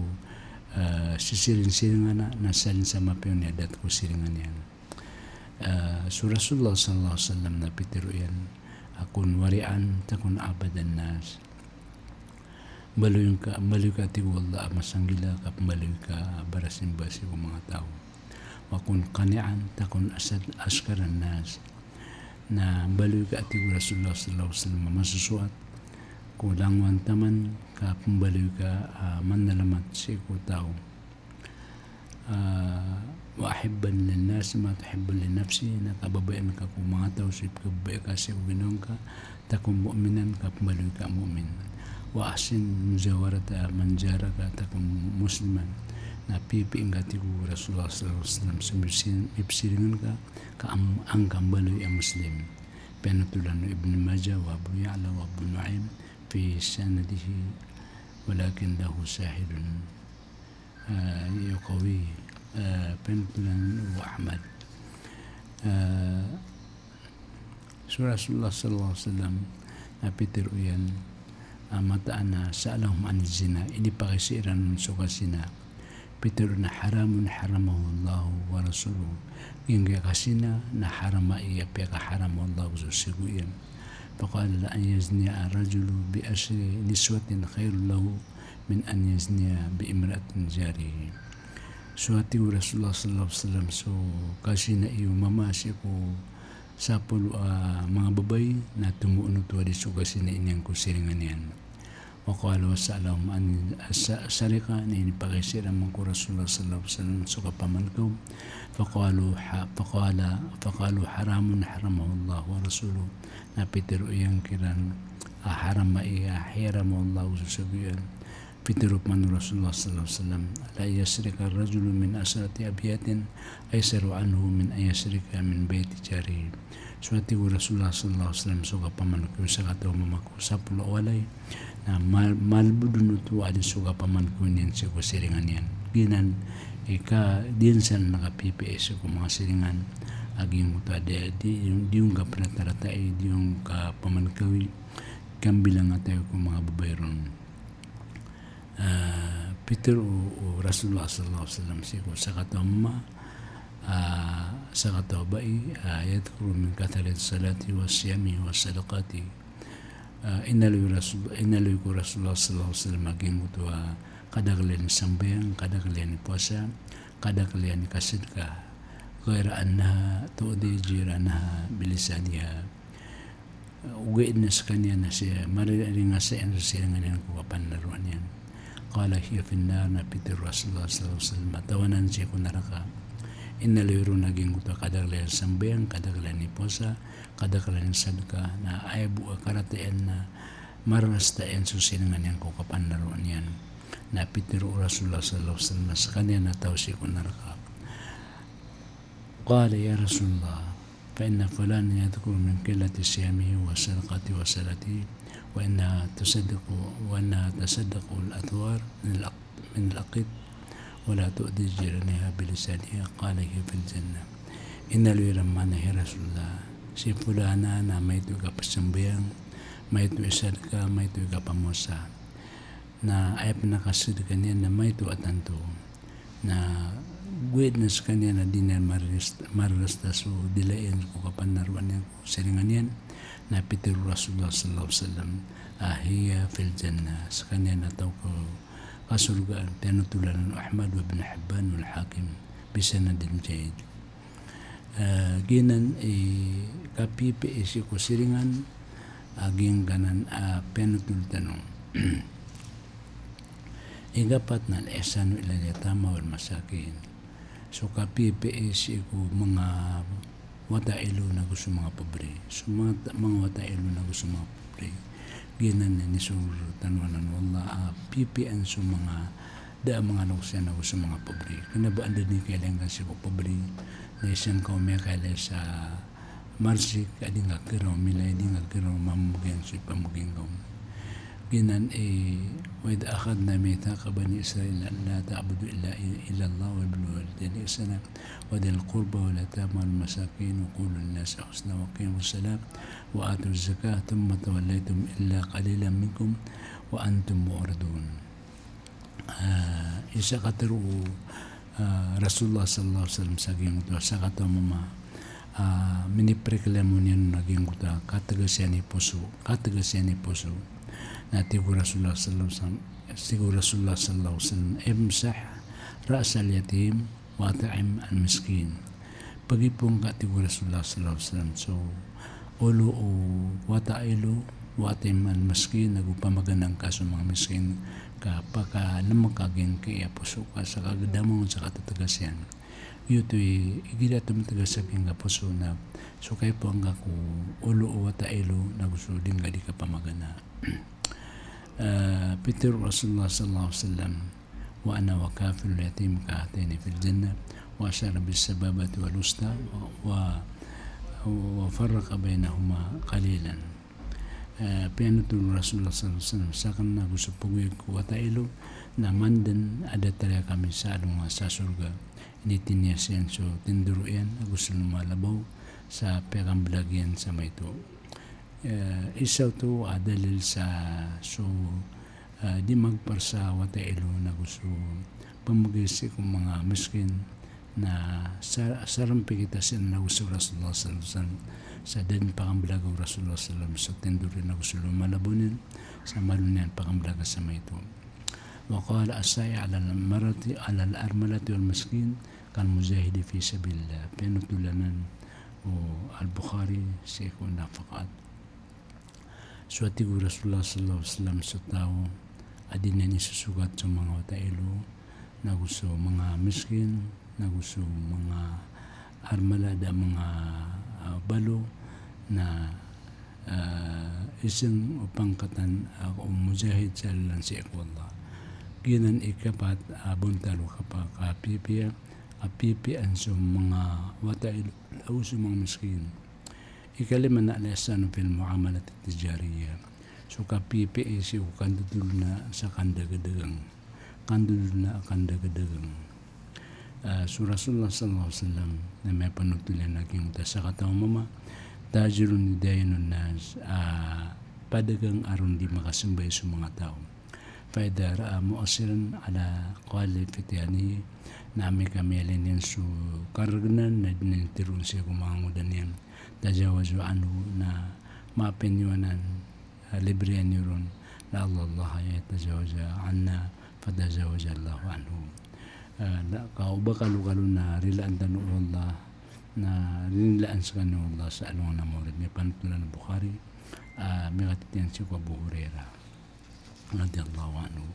ah, sisiringsiringan na, na salin sa mapiya on i adat ko siringan iyan. Ah, so Rasulullah sallallahu alaihi wasallam na pitharo iyan a kun wari'an takun a'badan nas. Mbaloy ka, mbaloy ka tig o Allah a masanggila ka pmbaloy ka a barasimba sii ko manga taw. Wa kun qani'an takun asad-, ashkaran nas. Na mbaloy ka tig o Rasulullah sallallahu alaihi wasallam a masosowat ko langowan taman ka pmbaloy ka a manalamat sii ko taw. Ah, wa ahibban linnasi ma tuhibbu linafsi, na kababayaan ka ko manga taw so ipkababaya ka sii ko ginawa ngka, takun mu'minan, ka pmbaloy ka mu'min. Wa ahsin mujawarata man jaraka takun musliman. Na piyapiya ngka tig o Rasulullah sallallahu alaihi wasallam so mipsi-, mipsiringan ka, ka am-, angka mbaloy a Muslim. Piyanotolan o Ibn Majah wa Abu Ya'la wa Abu Nu'aym fi sanadihi, walakin lahu shahidun. Ah, iyo kawi, ah, piyanotolan o Ahmad. Ah, so Rasulullah sallallahu alaihi wasallam na pitharo iyan a mataan a sa'alahum an zina, inipakaiza iran so kazina. Pitharo iran a haramun haramahullahu wa rasuluhu. Giyangkaya kazina na haram a aya piyakaharam o Allah ago so sogo iyan. Faqala la an yazniya ar-rajulu bi ashri niswatin khairun lahu min an yazniya bi imra'atin jarihi. So a tig o Rasulullah sallallahu alaihi wasallam, so kazina iyo mama sii ko sapolo a manga babay na tomo oto a di so kazina iyan ko siringan iyan. Wa qalu wa sa'alahum an sa-, sariqa, na inipakaiza iran mambo ko Rasulullah sallallahu alaihi wasallam so kapamankaw. Faqalu ha-, faqala, faqalu haramun haramahullahu wa rasuluhu. Na pitharo iyan kiran a haram a aya hiyaram o Allah ago so sogo iyan. Pitharo pman o Rasulullah sallallahu alaihi wasallam, la an yasriqa ar-rajulu min ashrati abyatin aysaru anhu min an yasriqa min bayti jarihi. So a tig o Rasulullah sallallahu alaihi wasallam so kapamankaw, sakataw a mama ko sapolo a walay, na mal-, malbod on oto a di so kapamankaw niyan sii ko siringan iyan. Giyanan i ka, diyan san na kapiyapiya sii ko manga siringan a giyangkoto a di, di, di on kapanataratai, di on kapamankawi, kambilangatawi ko manga babay ron. Ah, pitharo o, o Rasulullah sallallahu alaihi wasallam sii ko sakataw a mama, ah, sakataw a bai, ah, yadhkuru min kathrati salati wa siyami wa sadaqati. Ah, inaloy o Rasul-, inaloy ko Rasulullah sallallahu alaihi wasallam a giyangkoto a kadakl iyan i sambayang, kadakl iyan i powasa, kadakl iyan i kasadka. Ghaira annaha tu'dhi jiranaha bilisaniha. Ogaid na skaniyan na siya, mariringasa iyan so siringan iyan ko kapandaroan iyan. Qala hiya fin nar, na pitharo o Rasulullah sallallahu alaihi wasallam a tawanan sii ko naraka. Inaloy ron a giyangkoto a kadakl iyan i sambayang, kadakl iyan i powasa, kadakl iyan i sadka, na aya bo a karata iyan na mararasta iyan so siringan iyan ko kapandaroan iyan. Na pitharo o Rasulullah sallallahu alaihi wasallam a skaniyan a taw sii ko naraka. Qala ya Rasulullah, fa inna fulanan yadhkuru min qillati siyamihi wa sadaqatihi wa salatihi, wa innaha tusaddiqu, wa innaha tusaddiqu al-athwar min al-aq-, min al-aqit, wa la tu'dhi jiranaha bilisaniha, qala hiya fil jannah. Inaloy iran mambo, hay Rasulullah, si fulana na maito i kapsambayang, maito i sadka, maito i kapamowasa. Na aya pn a kasadka niyan na maito a tanto. Na gowad na skaniyan a di niyan mararasta, mararasta so dila iyan ko kapanarowaan iyan ko siringan iyan. Na pitharo o Rasulullah sallallahu alaihi wasallam a hiya fil jannah, skaniyan a taw ko kasorgaan. Piyanothol anan o Ahmad wa Ibn Hibban wal Hakim bi sanadin jayyid. Eh, giyanan i kapipiya sii ko siringan a giyangkanan a piyanothol tano. Ikapat na al-ihsanu ilal yatama wal masakin. So kapipiya sii ko manga wata ilo nago so manga pobre. So manga, manga wata ilo nago so manga pobre. Giyanan i inisoro tano anan o Allah a pipiyaan so manga da a manga loks iyan nago so manga pobre. Kna ba anda dn i kailay ngka sii ko pobre, na isa ngka o miyakailay sa marsik a di ngka kira o milay, di ngka kira o mamogi iyan so ipamoging ka on. Giyanan i, wa idh akhadna mithaqa bani Israila alla ta'budu illa, illa Allah wa bil walidayni ihsana wa dhil qurba wal yatama wal masakin wa qulu linnasi husna wa aqimus salah wa atuz zakah thumma tawallaytum illa qalilan minkum wa antum mu'ridun. Ah, isa katharo o, ah, Rasulullah sallallahu alaihi wasallam sa giyangkoto a sakataw a mama, ah, minipriklamo niyan a giyangkoto a katgas iyan i poso, katgas iyan i poso. Na tig o Rasulullah sallallahu alaihi wasallam, tig o Rasulullah sallallahu alaihi wasallam, "Imsah ra'sal yatim wa at'im al miskin." Pagipoon ka, tig o Rasulullah sallallahu alaihi wasallam, so olo o wata ilo, wa at'im al miskin, ago pamagana ngka so manga miskin, ka pakalmk a giyangkai a poso ka sa kagdam on sa katatgas iyan. Giyoto i, igira tomatgas a giyangkai a poso na so kaipoon ka ko olo o wata ilo nago so di ngka di kapamagana. Eh, pitharo o Rasulullah sallallahu alaihi wasallam, "Wa ana wa kafilul yatim kahatayni fil jannah," wa ashara bis sababati wal wusta, wa, wa, wa farraqa bainahuma qalilan. Eh, piyanothol o Rasulullah sallallahu alaihi wasallam, sakn nago so pagoyag ko wata ilo na mandn a datar iyan kami sa alongan sa sorga. Initiniya siyan so tindoro iyan ago so lomalabaw sa piyakamblag iyan sa maito. Eh, isa oto a dalil sa so, eh, di magpar sa wata ilo nago so pamgi sii ko manga miskin na sa, sarmpikita siran nago so Rasulullah sallallahu alaihi wasallam sa da dn pakamblaga o Rasulullah sallallahu alaihi wasallam so tindoro iyan nago so lomalabaw niyan sa malo niyan pakamblaga sa maito. Wa qala as-sa'i alal marati, alal armalati wal miskin kal mujahidi fi sabilillah. Piyanothol anan o Al-Bukhari sii ko Nafaqat. So a tig o Rasulullah sallallahu alaihi wasallam, so taw a di niyan isosogat so manga wata ilo, nago so manga miskin, nago so manga armala a da a manga, ah, balo, na, ah, isng o pangkatan, ah, o mujahid sa lalan sii ko Allah. Giyanan i kapat a bontal o kapa-, kapipiya, a pipiyaan so manga wata ilo, ago so manga miskin. Ikalima na al-ihsanu fil muamalat at-tijariyah. So kapipiya sii ko kandodolona sa kandagadagang. Kandodolona a kandagadagang. Ah, so Rasulullah sallallahu alaihi wasallam na miyapanothol iyan a giyangkoto a sakataw a mama, tajirun yudayyinun nas, ah, padagang a ron di makasmbay so manga taw. Fa idha ra'a mu'siran ala qali fityanihi, na amay ka miyailay niyan so kargnan na di niyan tharoon sii ko manga ngoda niyan, tajawaza anhu, na maapin iyo anan, ah, libriyan iyo ron, la'alla Allaha an yatajawaza anna, fatajawaza Allahu anhu. Ah, na ka o ba kalokalo na rilaan tano o Allah, na rinilaan skaniyan o Allah sa alongan a mawri. Miyapanothol o Bukhari, ah, miyakatitho iyan sii ko Abu Hurairah radiyallahu anhu.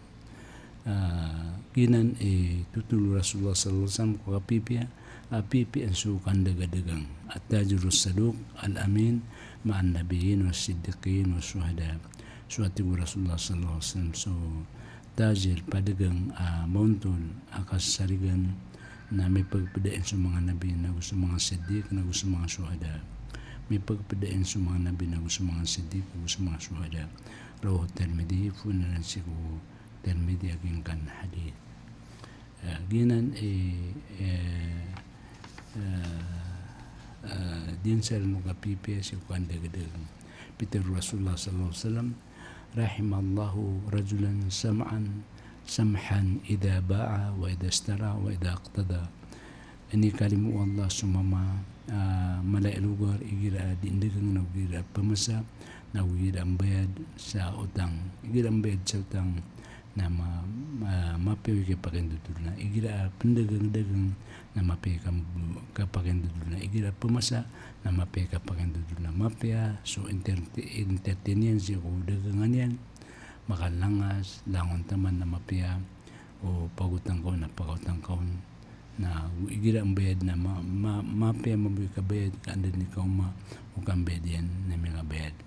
Ah, giyanan i tothol o Rasulullah sallallahu alaihi wasallam ko kapipiya, a pipiyaan so kandagadagang. At-tajirus saduq al-amin ma'an nabiyyin was siddiqin was shuhada. So a tig o Rasulullah sallallahu alaihi wasallam, so tajir, padagang, ah, maontol a kasarigan, na mipagpda iyan so manga nabi, nago so manga siddiq, nago so manga shuhada. Mipagpda iyan so manga nabi, nago so manga siddiq, nago so manga shuhada. Rawahu Tirmidhi, phoon anan sii ko Tirmidhi a giyangkanan a hadith. Ah, giyanan i, eh, eh, eh, diyan sa ron o kapipiya sii ko kandagadagang. Pitharo o Rasulullah sallallahu alaihi wasallam, "Rahimallahu rajulan sam'an, samhan idha ba'a wa idha ishtara wa idha iqtada." Inikalimo o Allah so mama, ah, mala i logar igira a dii ndagang nago igira a phamasa, nago igira a mbayad sa otang. Igira a mbayad sa otang, na ma-, ma-, mapiya i kapakindodolona. Igira a pndagangdagang na mapiya i ka-, kapakindodolona. Igira a phamasa na mapiya i kapakindodolona. Mapiya so enter-, entertain iyan sii ko dagangan iyan. Makalangas, langon taman na mapiya o pagotang ka on na pagotang ka on. Na igira a mbayad na ma-, ma-, mapiya mambo i kabayad ka anda dn i kaoma o kambayad iyan na miyakabayad.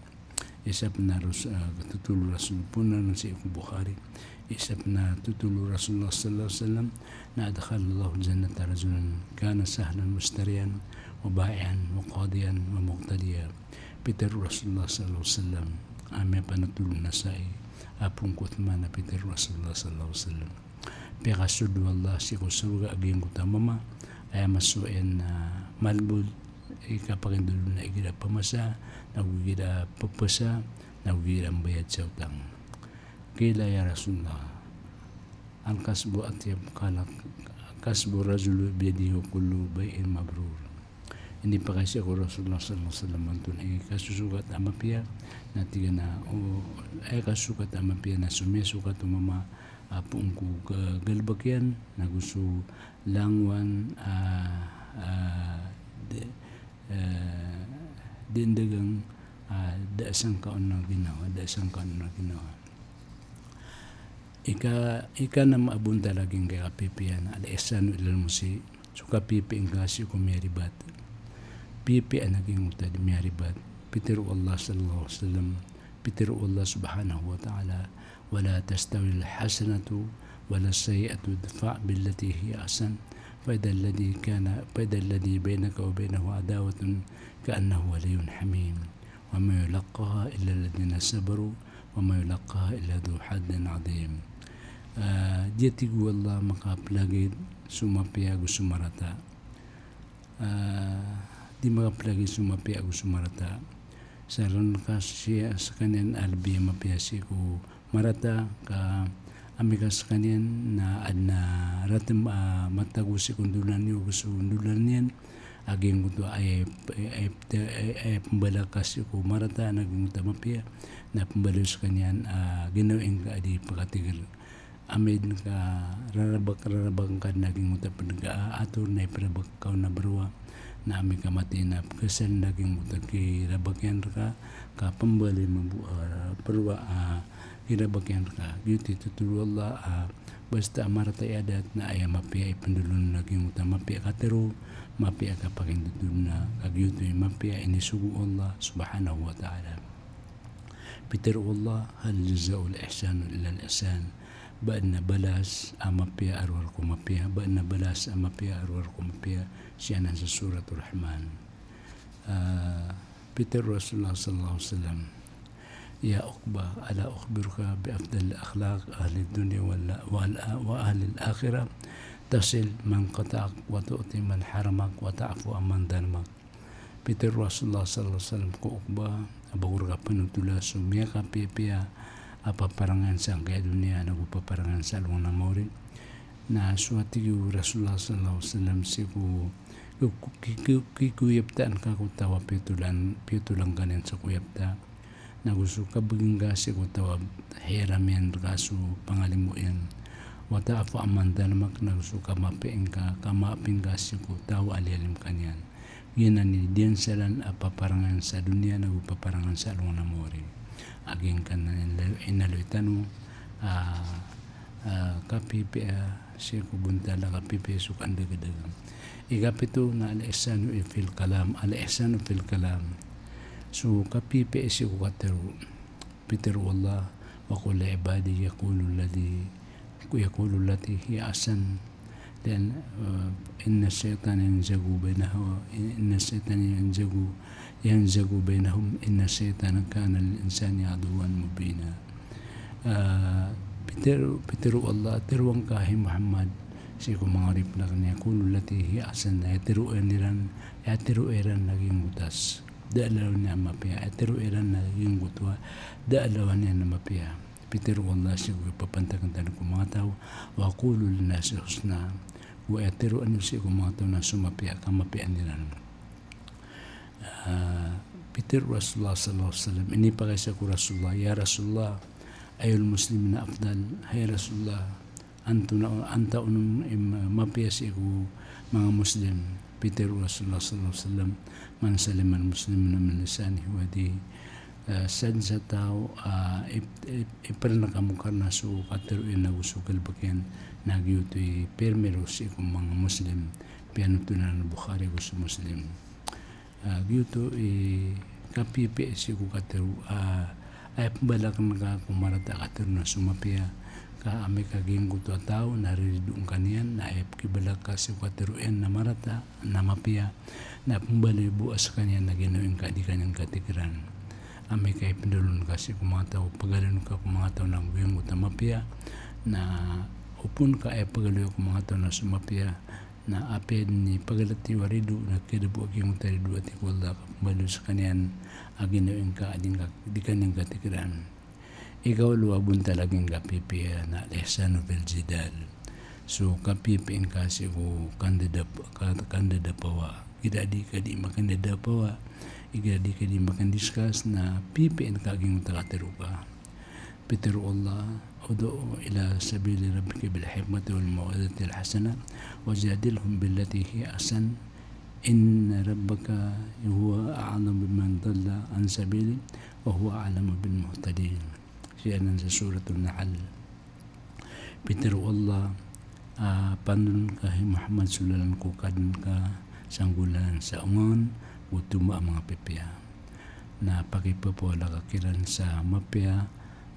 Isa pn a ros-, ah, totol o Rasul, pn a sii ko Bukhari. Isa pn a totol o Rasulullah sallallahu alaihi wasallam na, "Adkhalallahu jannata rajulan kana sahlan mushtariyan wa ba'i'an wa qadiyan wa muqtadiya." Pitharo o Rasulullah sallallahu alaihi wasallam, a miyapanotol o Nasai, a phoon ko Uthman a pitharo o Rasulullah sallallahu alaihi wasallam. Piyakasold o Allah sii ko sorga a giyangkoto a mama, aya masowa iyan na malbod i kapakindodolona igira a phamasa, nago igira a pphasa, nago igira a mbayad sa otang. Qila ya Rasulullah, al-kasbu atyab? Qala, kasbu rajuli biyadihi wa kullu bay'in mabrur. Inipakay sii ko Rasulullah sallallahu alaihi wasallam antonaa i kasosogat a mapiya, na tig iyan a, o, aya kasosogat a mapiya na so miyasogat o mama a phoon ko ka-, galbk iyan, nago so langowan, ah, ah, di, eh, dii ndagang, ah, da a sangka on a ginawa, da a sangka on a ginawa. Ika, ika na mabontal a giyangkai a kapipiya na al-ihsanu ilal musi, so kapipiya ngka sii ko miyaribat. Pipiya a giyangkoto a dii miyaribat. Pitharo o Allah sallallahu alaihi wasallam, pitharo o Allah subhanahu wa ta'ala, "Wala tastawil hasanatu wala sayyi'atu, idfa' billati hiya ahsan, fa idha alladhi kana, fa idha alladhi bainaka wa bainahu adawatun ka'annahu waliyyun hamim." Wa ma yulaqqaha illa alladhina sabaru wa ma yulaqqaha illa dhu hazzin adhim. Ah, di, tig o Allah, makaplagid so mapiya ago so marata. Ah, di makaplagid so mapiya ago so marata. Sa ron ka sii skaniyan a lbi a mapiya sii ko marata, ka amay ka skaniyan na adn a ratm a matago sii ko ndolnan iyo ago so ndolnan iyan, a giyangkoto a aya, aya, aya, aya pmbala ka sii ko marata na giyangkoto a mapiya, na pmbala iyo skaniyan a ginawa ngka a di pkatigr. Amay dn ka rarabak, rarabak ngka dn a giyangkoto a pd ka a ator na iprabak ka on a browa, na amay ka matay na pkhasal na giyangkoto a kirabak iyan rka, ka pmbaloy mambo a, ah, prowa a, ah, kirabak iyan rka. Giyoto i totol o Allah, ah, basta a marata i adat na aya mapiya i pndolon na giyangkoto a mapiya a katharo, mapiya a kapakindodolona, ka giyoto i mapiya a inisogo o Allah subhanahu wa ta'ala. Pitharo o Allah, "Hal jazaa'ul ihsani illal ihsan." Ba dn a balas a mapiya a rowar ko mapiya, ba dn a balas a mapiya a rowar ko mapiya, sii anan sa Suratul Rahman. Ah, pitharo o Rasulullah sallallahu alaihi wasallam, "Ya Uqba, ala ukhbiruka bi afdalil akhlaq ahlid dunya wal, wal, wa ahlil akhirah? Tasil man qata'ak wa tu'ti man haramak wa ta'fu amman zalamak." Pitharo o Rasulullah sallallahu alaihi wasallam ko Uqba, a ba ko rka panotola so miyakapiyapiya a paparangan sangkaya doniya nago paparangan sa alongan a maori. Na so a tig o Rasulullah sallallahu alaihi wasallam sii ko, ko, ko, ko, ko, ko koyaptaan ka ko taw a piyotolan, piyotolan ka niyan sa koyapta. Nago so kabgi ngka sii ko taw a hiyaram iyan rka so pangalimo iyan. Wa ta'fu amman zalamak, nago so kamaap ngka, kamaap ngka sii ko taw a liyalim ka niyan. Giyanan i diyansalan a paparangan sa doniya nago paparangan sa alongan a maori. A giyangkanan i inaloy tano, ah, ah, kapipiya sii ko bontal a kapipiya sii ko kandagadagan. Ikapito na al-ihsanu fil kalam, al-ihsanu fil kalam. So kapipiya sii ko katharo. Pitharo o Allah, "Wa qul li ibadi yaqulu allati, yaqulu allati hiya ahsan." Then, uh, "Inna shaytana yanzagu bainahu, inna shaytana yanzagu, yanzagu bainahum, inna shaytana kana lil insani aduwwan mubina." Ah, pitharo, pitharo o Allah, tharoa ngka hay Muhammad sii ko manga oripn akn, yaqulu allati hiya ahsan, aya tharoa iran, aya tharoa iran a giyangkoto a da a lawan iyan a mapiya. Aya tero iran na giyangkoto a da a lawan iyan a mapiya. Pitharo o Allah sii ko ipapantag tano ko manga taw, wa qulu linnasi husna. Go aya tero niyo sii ko manga taw na so mapiya, ka mapiya iran. Ah, pitharo o Rasulullah sallallahu alaihi wasallam, inipakay sii ko Rasulullah, ya Rasulullah, ayyul muslimina afdal, hay Rasulullah, antonaa, antaa on i ma-, mapiya sii ko manga Muslim. Pitharo o Rasulullah sallallahu alaihi wasallam, man salimal muslimuna min lisanihi wa yadihi. Ah, sadn sa taw, ah, ip-, ip-, iprn ka mo karna so katero iyan ago so galbk iyan, na giyoto i primero sii ko manga Muslim. Piyanothol o Bukhari ago so Muslim. Ah, giyoto i kapipiya sii ko katero, ah, aya pmbala akn ka ko marata a katero na so mapiya, ka amay ka giyangkoto a taw na riridoon ka niyan, na aya pkibala ka sii ko katero iyan na marata, na mapiya, na pmbaloy bo a skaniyan na ginawa ingka a di ka niyan katikran. Amay ka ipndalon ka sii ko manga taw, pagaloyn ka ko manga taw na giyangkoto a mapiya, na opama ka aya pagaloy ko manga taw na so mapiya, na apiya dn i pagalati o rido, na kiyada bo a giyangkoto a rido a tig o Allah, ka pmbaloy skaniyan a ginawa ingka a di ka, di ka niyan katikran. Ikawalo a bontal a giyangkai a kapipiya na al-ihsanu fil jidal. So kapipiya ingka sii ko kandadapawa, ka-, kandadapawa. Igira di ka di makandadapawa, igira di ka di makandiskas, na pipiya ingka giyangkoto a katero ka. Pitharo o Allah, ud'u ila sabili rabbika bil hikmati wal maw'izatil hasanah, wajadilhum billati hiya ahsan, inna rabbaka huwa a'lamu biman dalla an sabilihi, wa huwa a'lamu bil muhtadin. Sii anan sa Suratun Nahl. Pitharo o Allah, ah, pangnin ka hay Muhammad so lalan ko Kadnan ka sa nggolalan sa onga, go tomo a manga pipiya. Na pakipapawala ka kiran sa mapiya,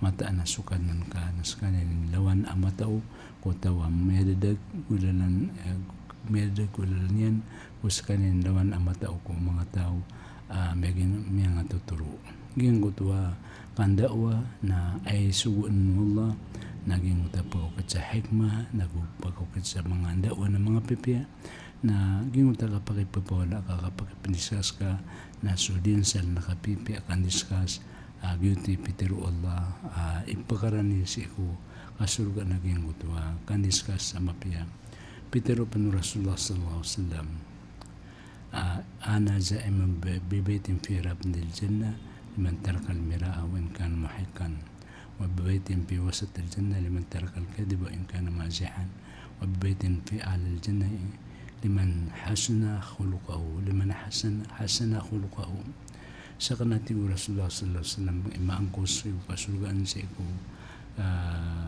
mataan a so Kadnan ka na skaniyan i lawan a matao ko taw a miyadadag ko lalan, eh, miyadadag ko lalan iyan, go skaniyan i lawan a matao ko manga taw, ah, miyagin-, miyangatotoro. Giyangkoto a kandawa na aya isogo o Allah, na giyangkoto a pakaokit sa hikmah, na go pakaokit sa manga ndawa na manga pipiya, na giyangkoto a kapakipapawala ka, kapakipndiskas ka, na so dinsal na kapipiya a kandiskas, ah, giyoto i pitharo o Allah, ah, ipakarani sii ko kasorga na giyangkoto a kandiskas sa mapiya. Pitharo pn o Rasulullah sallallahu alaihi wasallam, ah, ana za'imun bi, bi baitin fi rabdil jannah liman tarakal mira'a wa in kana muhiqqan. Wa bi baitin fi wasatil jannah liman tarakal kadhiba wa in kana mazihan. Wa bi baitin fi a'lal jannah liman hasuna khuluquhu, liman hasana, hasana khuluquhu. Sakn a tig o Rasulullah sallallahu alaihi wasallam, i maangkos sii ko kasorgaan sii ko, ah,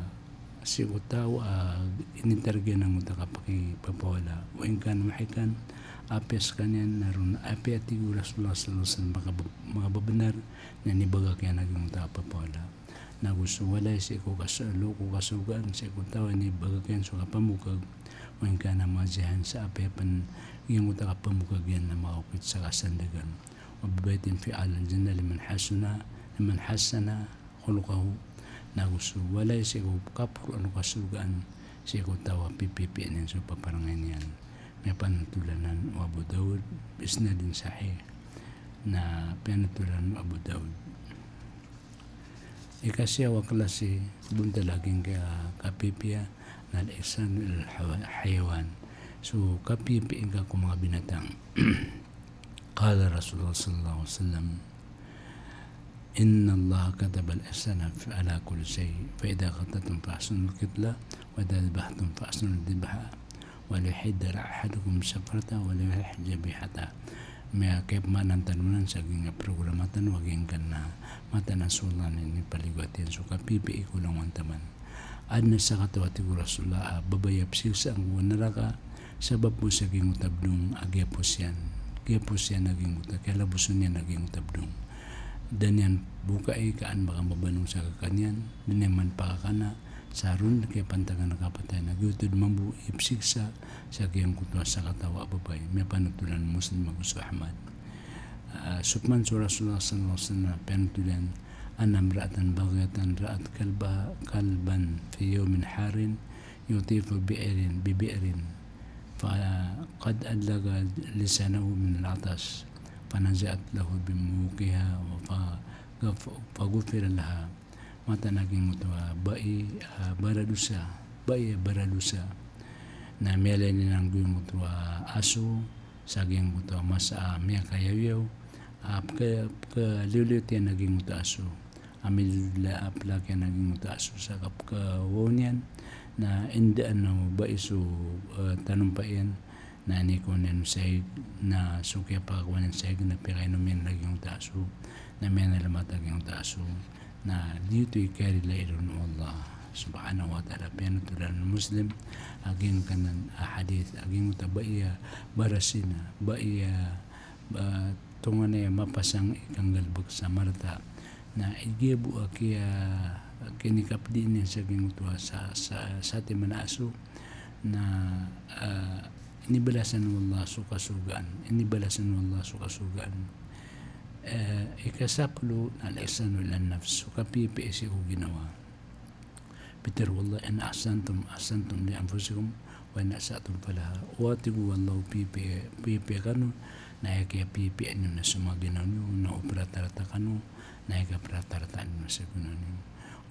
sii ko taw a, ah, initarga iyan angkoto a kapakipapawala. Wa in kana muhiqqan, apiya skaniyan na ron, apiya tig o Rasulullah sallallahu alaihi wasallam, makab-, makababnar, na inibagak iyan a giyangkoto a kapapawala. Na go so walay sii ko kas-, loko ko kasorgaan sii ko taw a inibagak iyan so kapamokag, wa in kana mazihan, sa apiya pn giyangkoto a kapamokag iyan na makaokit sa kasandagan. Wa bi baitin fi a'lal jannah liman hasuna, liman hasana khuluquhu. Na go so walay sii ko kaporoan o kasorgaan sii ko taw a pipipiya niyan so paparangay niyan. Miyapanotol anan o Abu Dawud bi isnadin sahih. Na piyanothol anan o Abu Dawud. Ikasiyaw a klasi bontal a giyangkai a kapipiya na al-ihsanu ilal hawa-, hayawan. So kapipiya ingka ko manga binatang. Qala Rasulullah sallallahu alaihi wasallam, innallaha katabal ihsana fi, ala kulli shay. Fa idha qataltum fa ahsinul qitlah, wa idha dhabahtum fa ahsinudh dhabhah. Wa liyuhidda ahadukum shafratahu wa liyurih dhabihatahu. Miyakipmaana tano nan sa giyangkai a programa tano a giyangkanan a mataan a so Allah na inipaligoat iyan so kapipiya ko langowan taman. Adn a sakataw a tig o Rasulullah a babaya psiksaan ko naraka sabap bo sa giyangkoto a bdong a giyapos iyan. Giyapos iyan a giyangkoto a, kiyalabosan iyan a giyangkoto a bdong. Da niyan bokai ka an ba ka mabanong sa kakan iyan, da niyan man pakakana, sa ron kiyapantagan a kapatay na giyoto dn mambo i psiksa sa giyangkoto a sakataw a babay. Miyapanotol anan o Muslim ago so Ahmad. Ah, so pman so Rasulullah sallallahu alaihi wasallam, piyanothol iyan, anna imra'atan baghiyatan ra'at kalba-, kalban fi yawmin harin yutifu bi'ran, bi bi'rin, fa qad allaka lisanahu minal 'atash. fanaza'at lahu bimuqiha wa fa-, gaf-, faghufira laha. Mataan a giyangkoto a bai a baradosa, bai a baradosa. Na miyailay niyan giyangkoto a aso sa giyangkoto a masa a miyakayawiyaw, a pka-, pkaliyoliyotiyan a giyangkoto a aso. A mililila a plak iyan a giyangkoto a aso sa kapkawaw niyan, na indaan o bai so, eh, tanompa iyan, na inikowa niyan o saig, na so kiyapakakowa niyan saig na piyakainom iyan a giyangkoto a aso, na miyanalamat a giyangkoto a aso. Na giyoto i kiyarilaan o Allah subhanahu wa ta'ala, piyanotolan o Muslim a giyangkanan a hadith, a giyangkoto a bai a barasina, bai a ba, tonganay a mapasang i kanggalbk sa marata. Na igira bo a kiya, kinikapdi niyan sa giyangkoto a sa, sa, satiman a aso, na, ah, inibalasan o Allah so kasorgaan, inibalasan o Allah so kasorgaan. Eh, ikasapolo na al-ihsanu ilan nafs, so kapipiya sii ko ginawa. Pitharo o Allah, "In ahsantum, ahsantum li anfusikum, wa in asa'tum falaha." O, tig o Allah, o pipiya, pipiya kano, na aya kiyapipiya niyo na so manga ginawa niyo, na o pratarata kano, na aya kapratarata niyo na so ginawa niyo.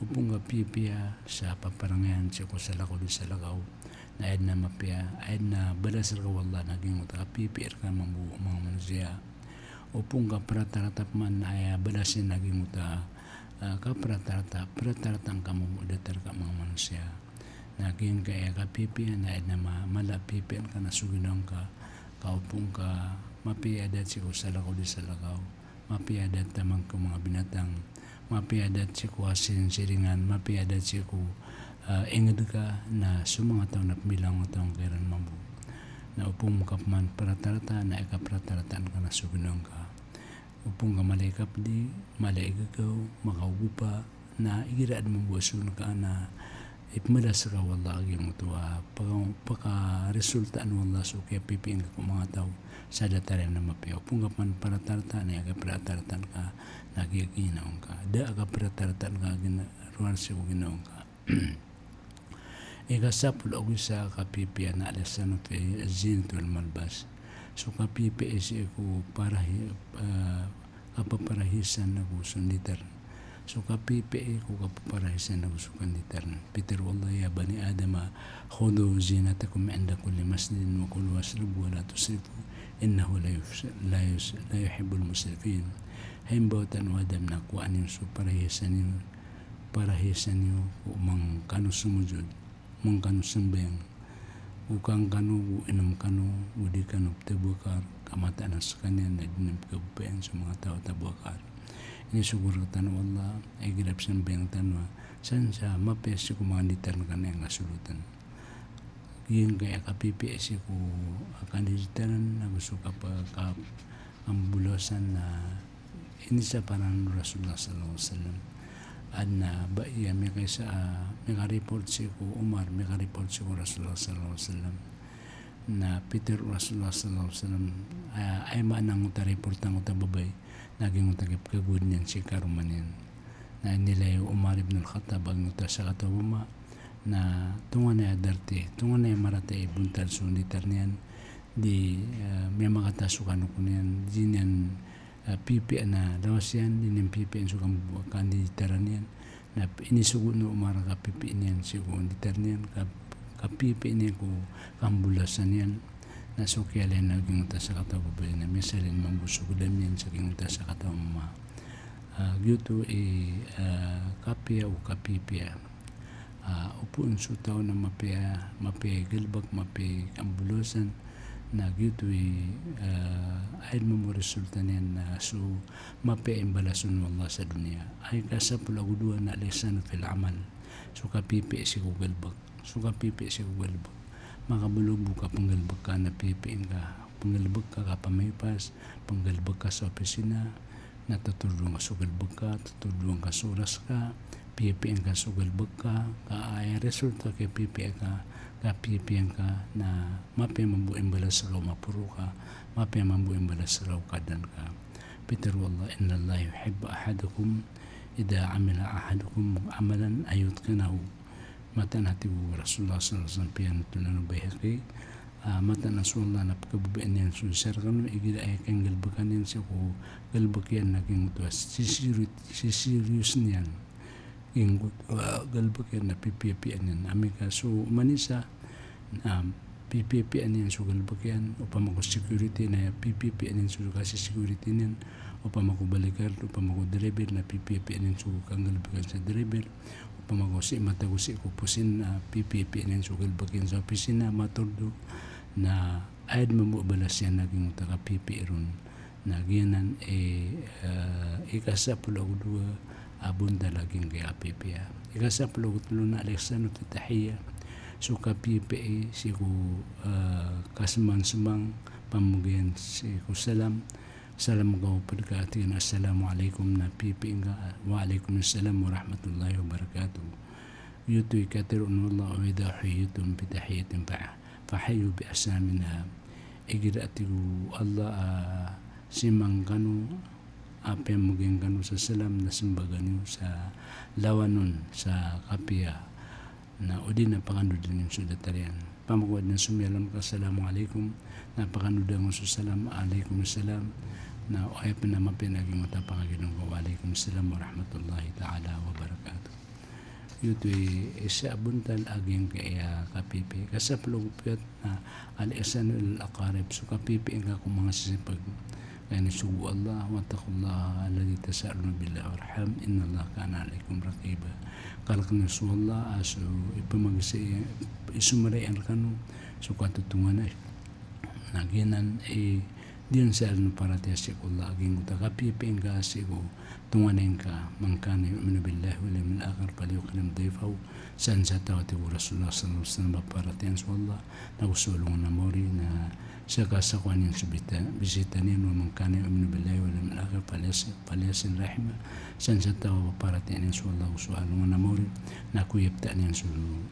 Opama ka pipiya sa paparangayan sii ko salakaw di salakaw, na aya dn a mapiya, aya dn a balas rka o Allah na giyangkoto a kapipiya rka mambo o manga manosiya. Opama ka pratarata pman na aya balas iyan na giyangkoto a, ah, kapratarata, pratarata ngka mambo o datar ka manga manosiya. Na giyangkaya kapipiya na aya dn a ma-, mala a pipiya ngka na so ginawa ngka, ka opama ka mapiya a datar sii ko salakaw di salakaw, mapiya a datar taman ko manga binatang, mapiya a datar sii ko asin siringan, mapiya a datar sii ko, ah, ingd ka, na so manga taw na pmbilang o taw ngka iran mambo. Na opama ka pman pratarata, na aya kapratarata ngka na so ginawa ngka. Opama ka mala i kapdi, mala i gagaw, makaogopa, na igira adn mambo a so ngka na ipmbalas rka o Allah a giyangkoto a paka-, pakaresultaan o Allah so kiyapipiya ngka ko manga taw sa datar iyan a mapiya. Opama ka pman pratarata, na aya kapratarata ngka na giya ginawa ngka. Da a kapratarata ngka a gina-, rowar sii ko ginawa ngka. Ikasapolo ago isa a kapipiya na al-ihsanu fi zinati wal malbas. So kapipiya sii ko parahi-, ah, kapaparahisan ago so nditar. So kapipiya ko kapaparahisan ago so kanditar. Pitharo o Allah, "Ya bani Adama, khudhu zinatakum inda kulli masjidin wa kulu washrabu wa la tusrifu, innahu la yus-, la yus-, la yuhibbul musrifin." Hay mbawataan o Adam, na kowaa niyo so parahisan iyo, parahisan iyo ko manga kano somojod, manga kano sambayang, o kangkano, o inom kano, o di kano ptabakar, ka mataan a skaniyan na di niyan pkhababayaan so manga taw a tabakar. Inisogo rktano o Allah a igira pzambayang tano a san sa mapiya sii ko manga nditar ngka na aya ngka solotan. Giyangkaya kapipiya sii ko, ah, kandiditaran ago so kapa-, ka-, kambolasan na inisaparan o Rasulullah sallallahu alaihi wasallam. Adn a bai a miyakaisa, ah, miyaka-report sii ko Umar, miyaka-report sii ko Rasulullah sallallahu alaihi wasallam. Na pitharo o Rasulullah sallallahu alaihi wasallam, ah, aya maana angkoto a report angkoto a babay, na giyangkoto a kipkhagowad niyan sii karoma niyan. Na inilay o Umar ibn al-Khattab a giyangkoto a sakataw a mama, na tonganay a darti, tonganay a marata i bontal so nditar niyan, di, ah, miyamakata so kanoko niyan, di niyan, ah, pipiyaan a lawas iyan, di niyan pipiyaan so kam-, kandiditaran iyan. Na inisogo o Umar a kapipiya niyan sii ko nditar niyan, ka-, kapipiya niyan ko kambolasan iyan. Na so kiyailay na giyangkoto a sakataw a babay na miyasalin mambo so gdam iyan sa giyangkoto a sakataw a mama. Ah, giyoto i, ah, kapiya o kapipiya. Ah, opama so taw na mapiya, mapiya i galbk, mapiya i kambolasan, na giyoto i, ah, aya mambo resulta niyan na so mapiya i mbalasan o Allah sa doniya. Aya kasapolo ago dowa na al-ihsanu fil amal. So kapipiya sii ko galbk. So kapipiya sii ko galbk. Makabaloy bo ka pnggalbk ka na pipiya ngka. Pnggalbk ka ka pamayopas, pnggalbk ka so opisina, na totoroon ka so galbk ka, totoroon ka so oras ka, pipiya ngka so galbk ka, ka aya resulta kiyapipiya ka, ka pipiya ngka, na mapiya mambo i mbalas rka o maporo ka, mapiya mambo i mbalas rka o kadan ka. Pitharo o Allah, "Innallaha yuhibbu ahadukum idha amila ahadukum amalan an yutqinahu." Mataan a tig o Rasulullah sallallahu alaihi wasallam, piyanothol o Baihaqi, ah, mataan a so Allah na pkhababayaan iyan so isa rkano, igira aya kanggalbka niyan sii ko galbk iyan na giyangkoto a sisiri-, sisiriyos niyan. Giyangkoto a galbk iyan na pipiyapiyaan iyan. Amay ka so oman i isa, na pipiyapiyaan iyan so galbk iyan, opama ko security na pipiyapiyaan iyan so kasisecurity niyan, opama ko bodyguard, opama ko driver na pipiyapiyaan iyan so kanggalbk iyan sa driver, opama ko sii matago sii ko opisina na pipiyapiyaan iyan so galbk iyan sa opisina, matordo, na aya dn mambo a balas iyan na giyangkoto a kapiyapiya ron. Na giyanan i, eh, ikasapolo ago dowa a bontal a giyangkai a kapiyapiya. Ikasapolo ago tlo na al-ihsanu fit tahiyya. So kapiyapiya sii ko, eh, kasemansemang, pamogayan sii ko salam. Salam ka o pd ka a tig iyan a assalamu alaikum, na piyapiya ngka a wa alaikumus salam wa rahmatullahi wa barakatuh. Giyoto i katharo o Allah a wa idha huyyitum bi tahiyyatin fa, fa hayyu bi ahsana minha. Igira a tig o Allah a simang kano a piyamogay ngkano sa salam na sembag iyo sa lawan on sa kapiya. Na odi na pakandodan iyo so datar iyan. Pamagoad na somiyalam ka assalamu alaikum, na pakandodan ka so salam, alaikumus salam. Na aya pn a mapiya na giyangkoto a pangagidong ka wa alaikumus salam wa rahmatullahi ta'ala wa barakatuh. Giyoto i isa a bontal a giyangkai a kapiyapiya. Ikasapolo ago piya na al-ihsanu ilal aqarib, so kapiyapiya ngka ko manga sisipag. Ka inisogo o Allah, wattaqullaha alladhi tasaaluna bihi wal arham, innallaha kana alaikum raqiba. Kalkn iyo so Allah a so ipamagisa i, isomaraian rkano so katotonganay. Na giyanan i di niyan sa alin paratiyaya sii ko Allah a giyangkoto a kapiyapiya ngka sii ko tonganay ngka, man kana yu'minu billahi wal yawmil akhir falyukrim dayfahu. San sa taw a tig o Rasulullah sallallahu alaihi wasallam a paratiyayaan so Allah, na go so alongan a maori, na sakasakowa niyan so bita-, bisita niyan, wa man kana yu'minu billahi wal yawmil akhir falyas-, falyasil rahimah. San sa taw a paratiyayaan iyan so Allah, go so alongan a maori, na koyapta niyan so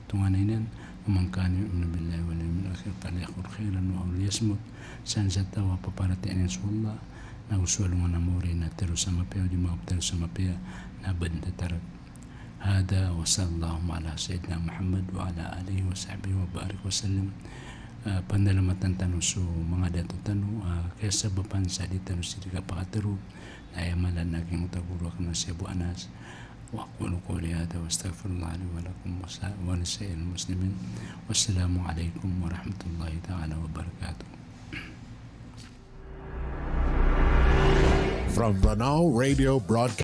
tonganay niyan, wa man kana yu'minu billahi wal yawmil akhir falyaqul khairan aw liyasmut. San sa taw a paparatiyayaan iyan so Allah, na go so alongan a maori na tero sa mapiya, odi maptero sa mapiya, na ba dn tatarag. Hadha wa sallallahu ala sayyidina Muhammad wa ala alihi wa sahbihi wa barik wa sallim. Ah, pandalamatan tano so manga dato tano, ah, kasabapan sa di tano sii di kapakatero, na aya mala na giyangkoto a goro akn a si Abu Anas. Wa aqulu qawli hadha wa astaghfirullaha li wa lakum wa sa-, wa li sa'iril muslimin. Wassalamu alaikum warahmatullahi ta'ala wabarakatuh. From Banaw Radio Broadcast.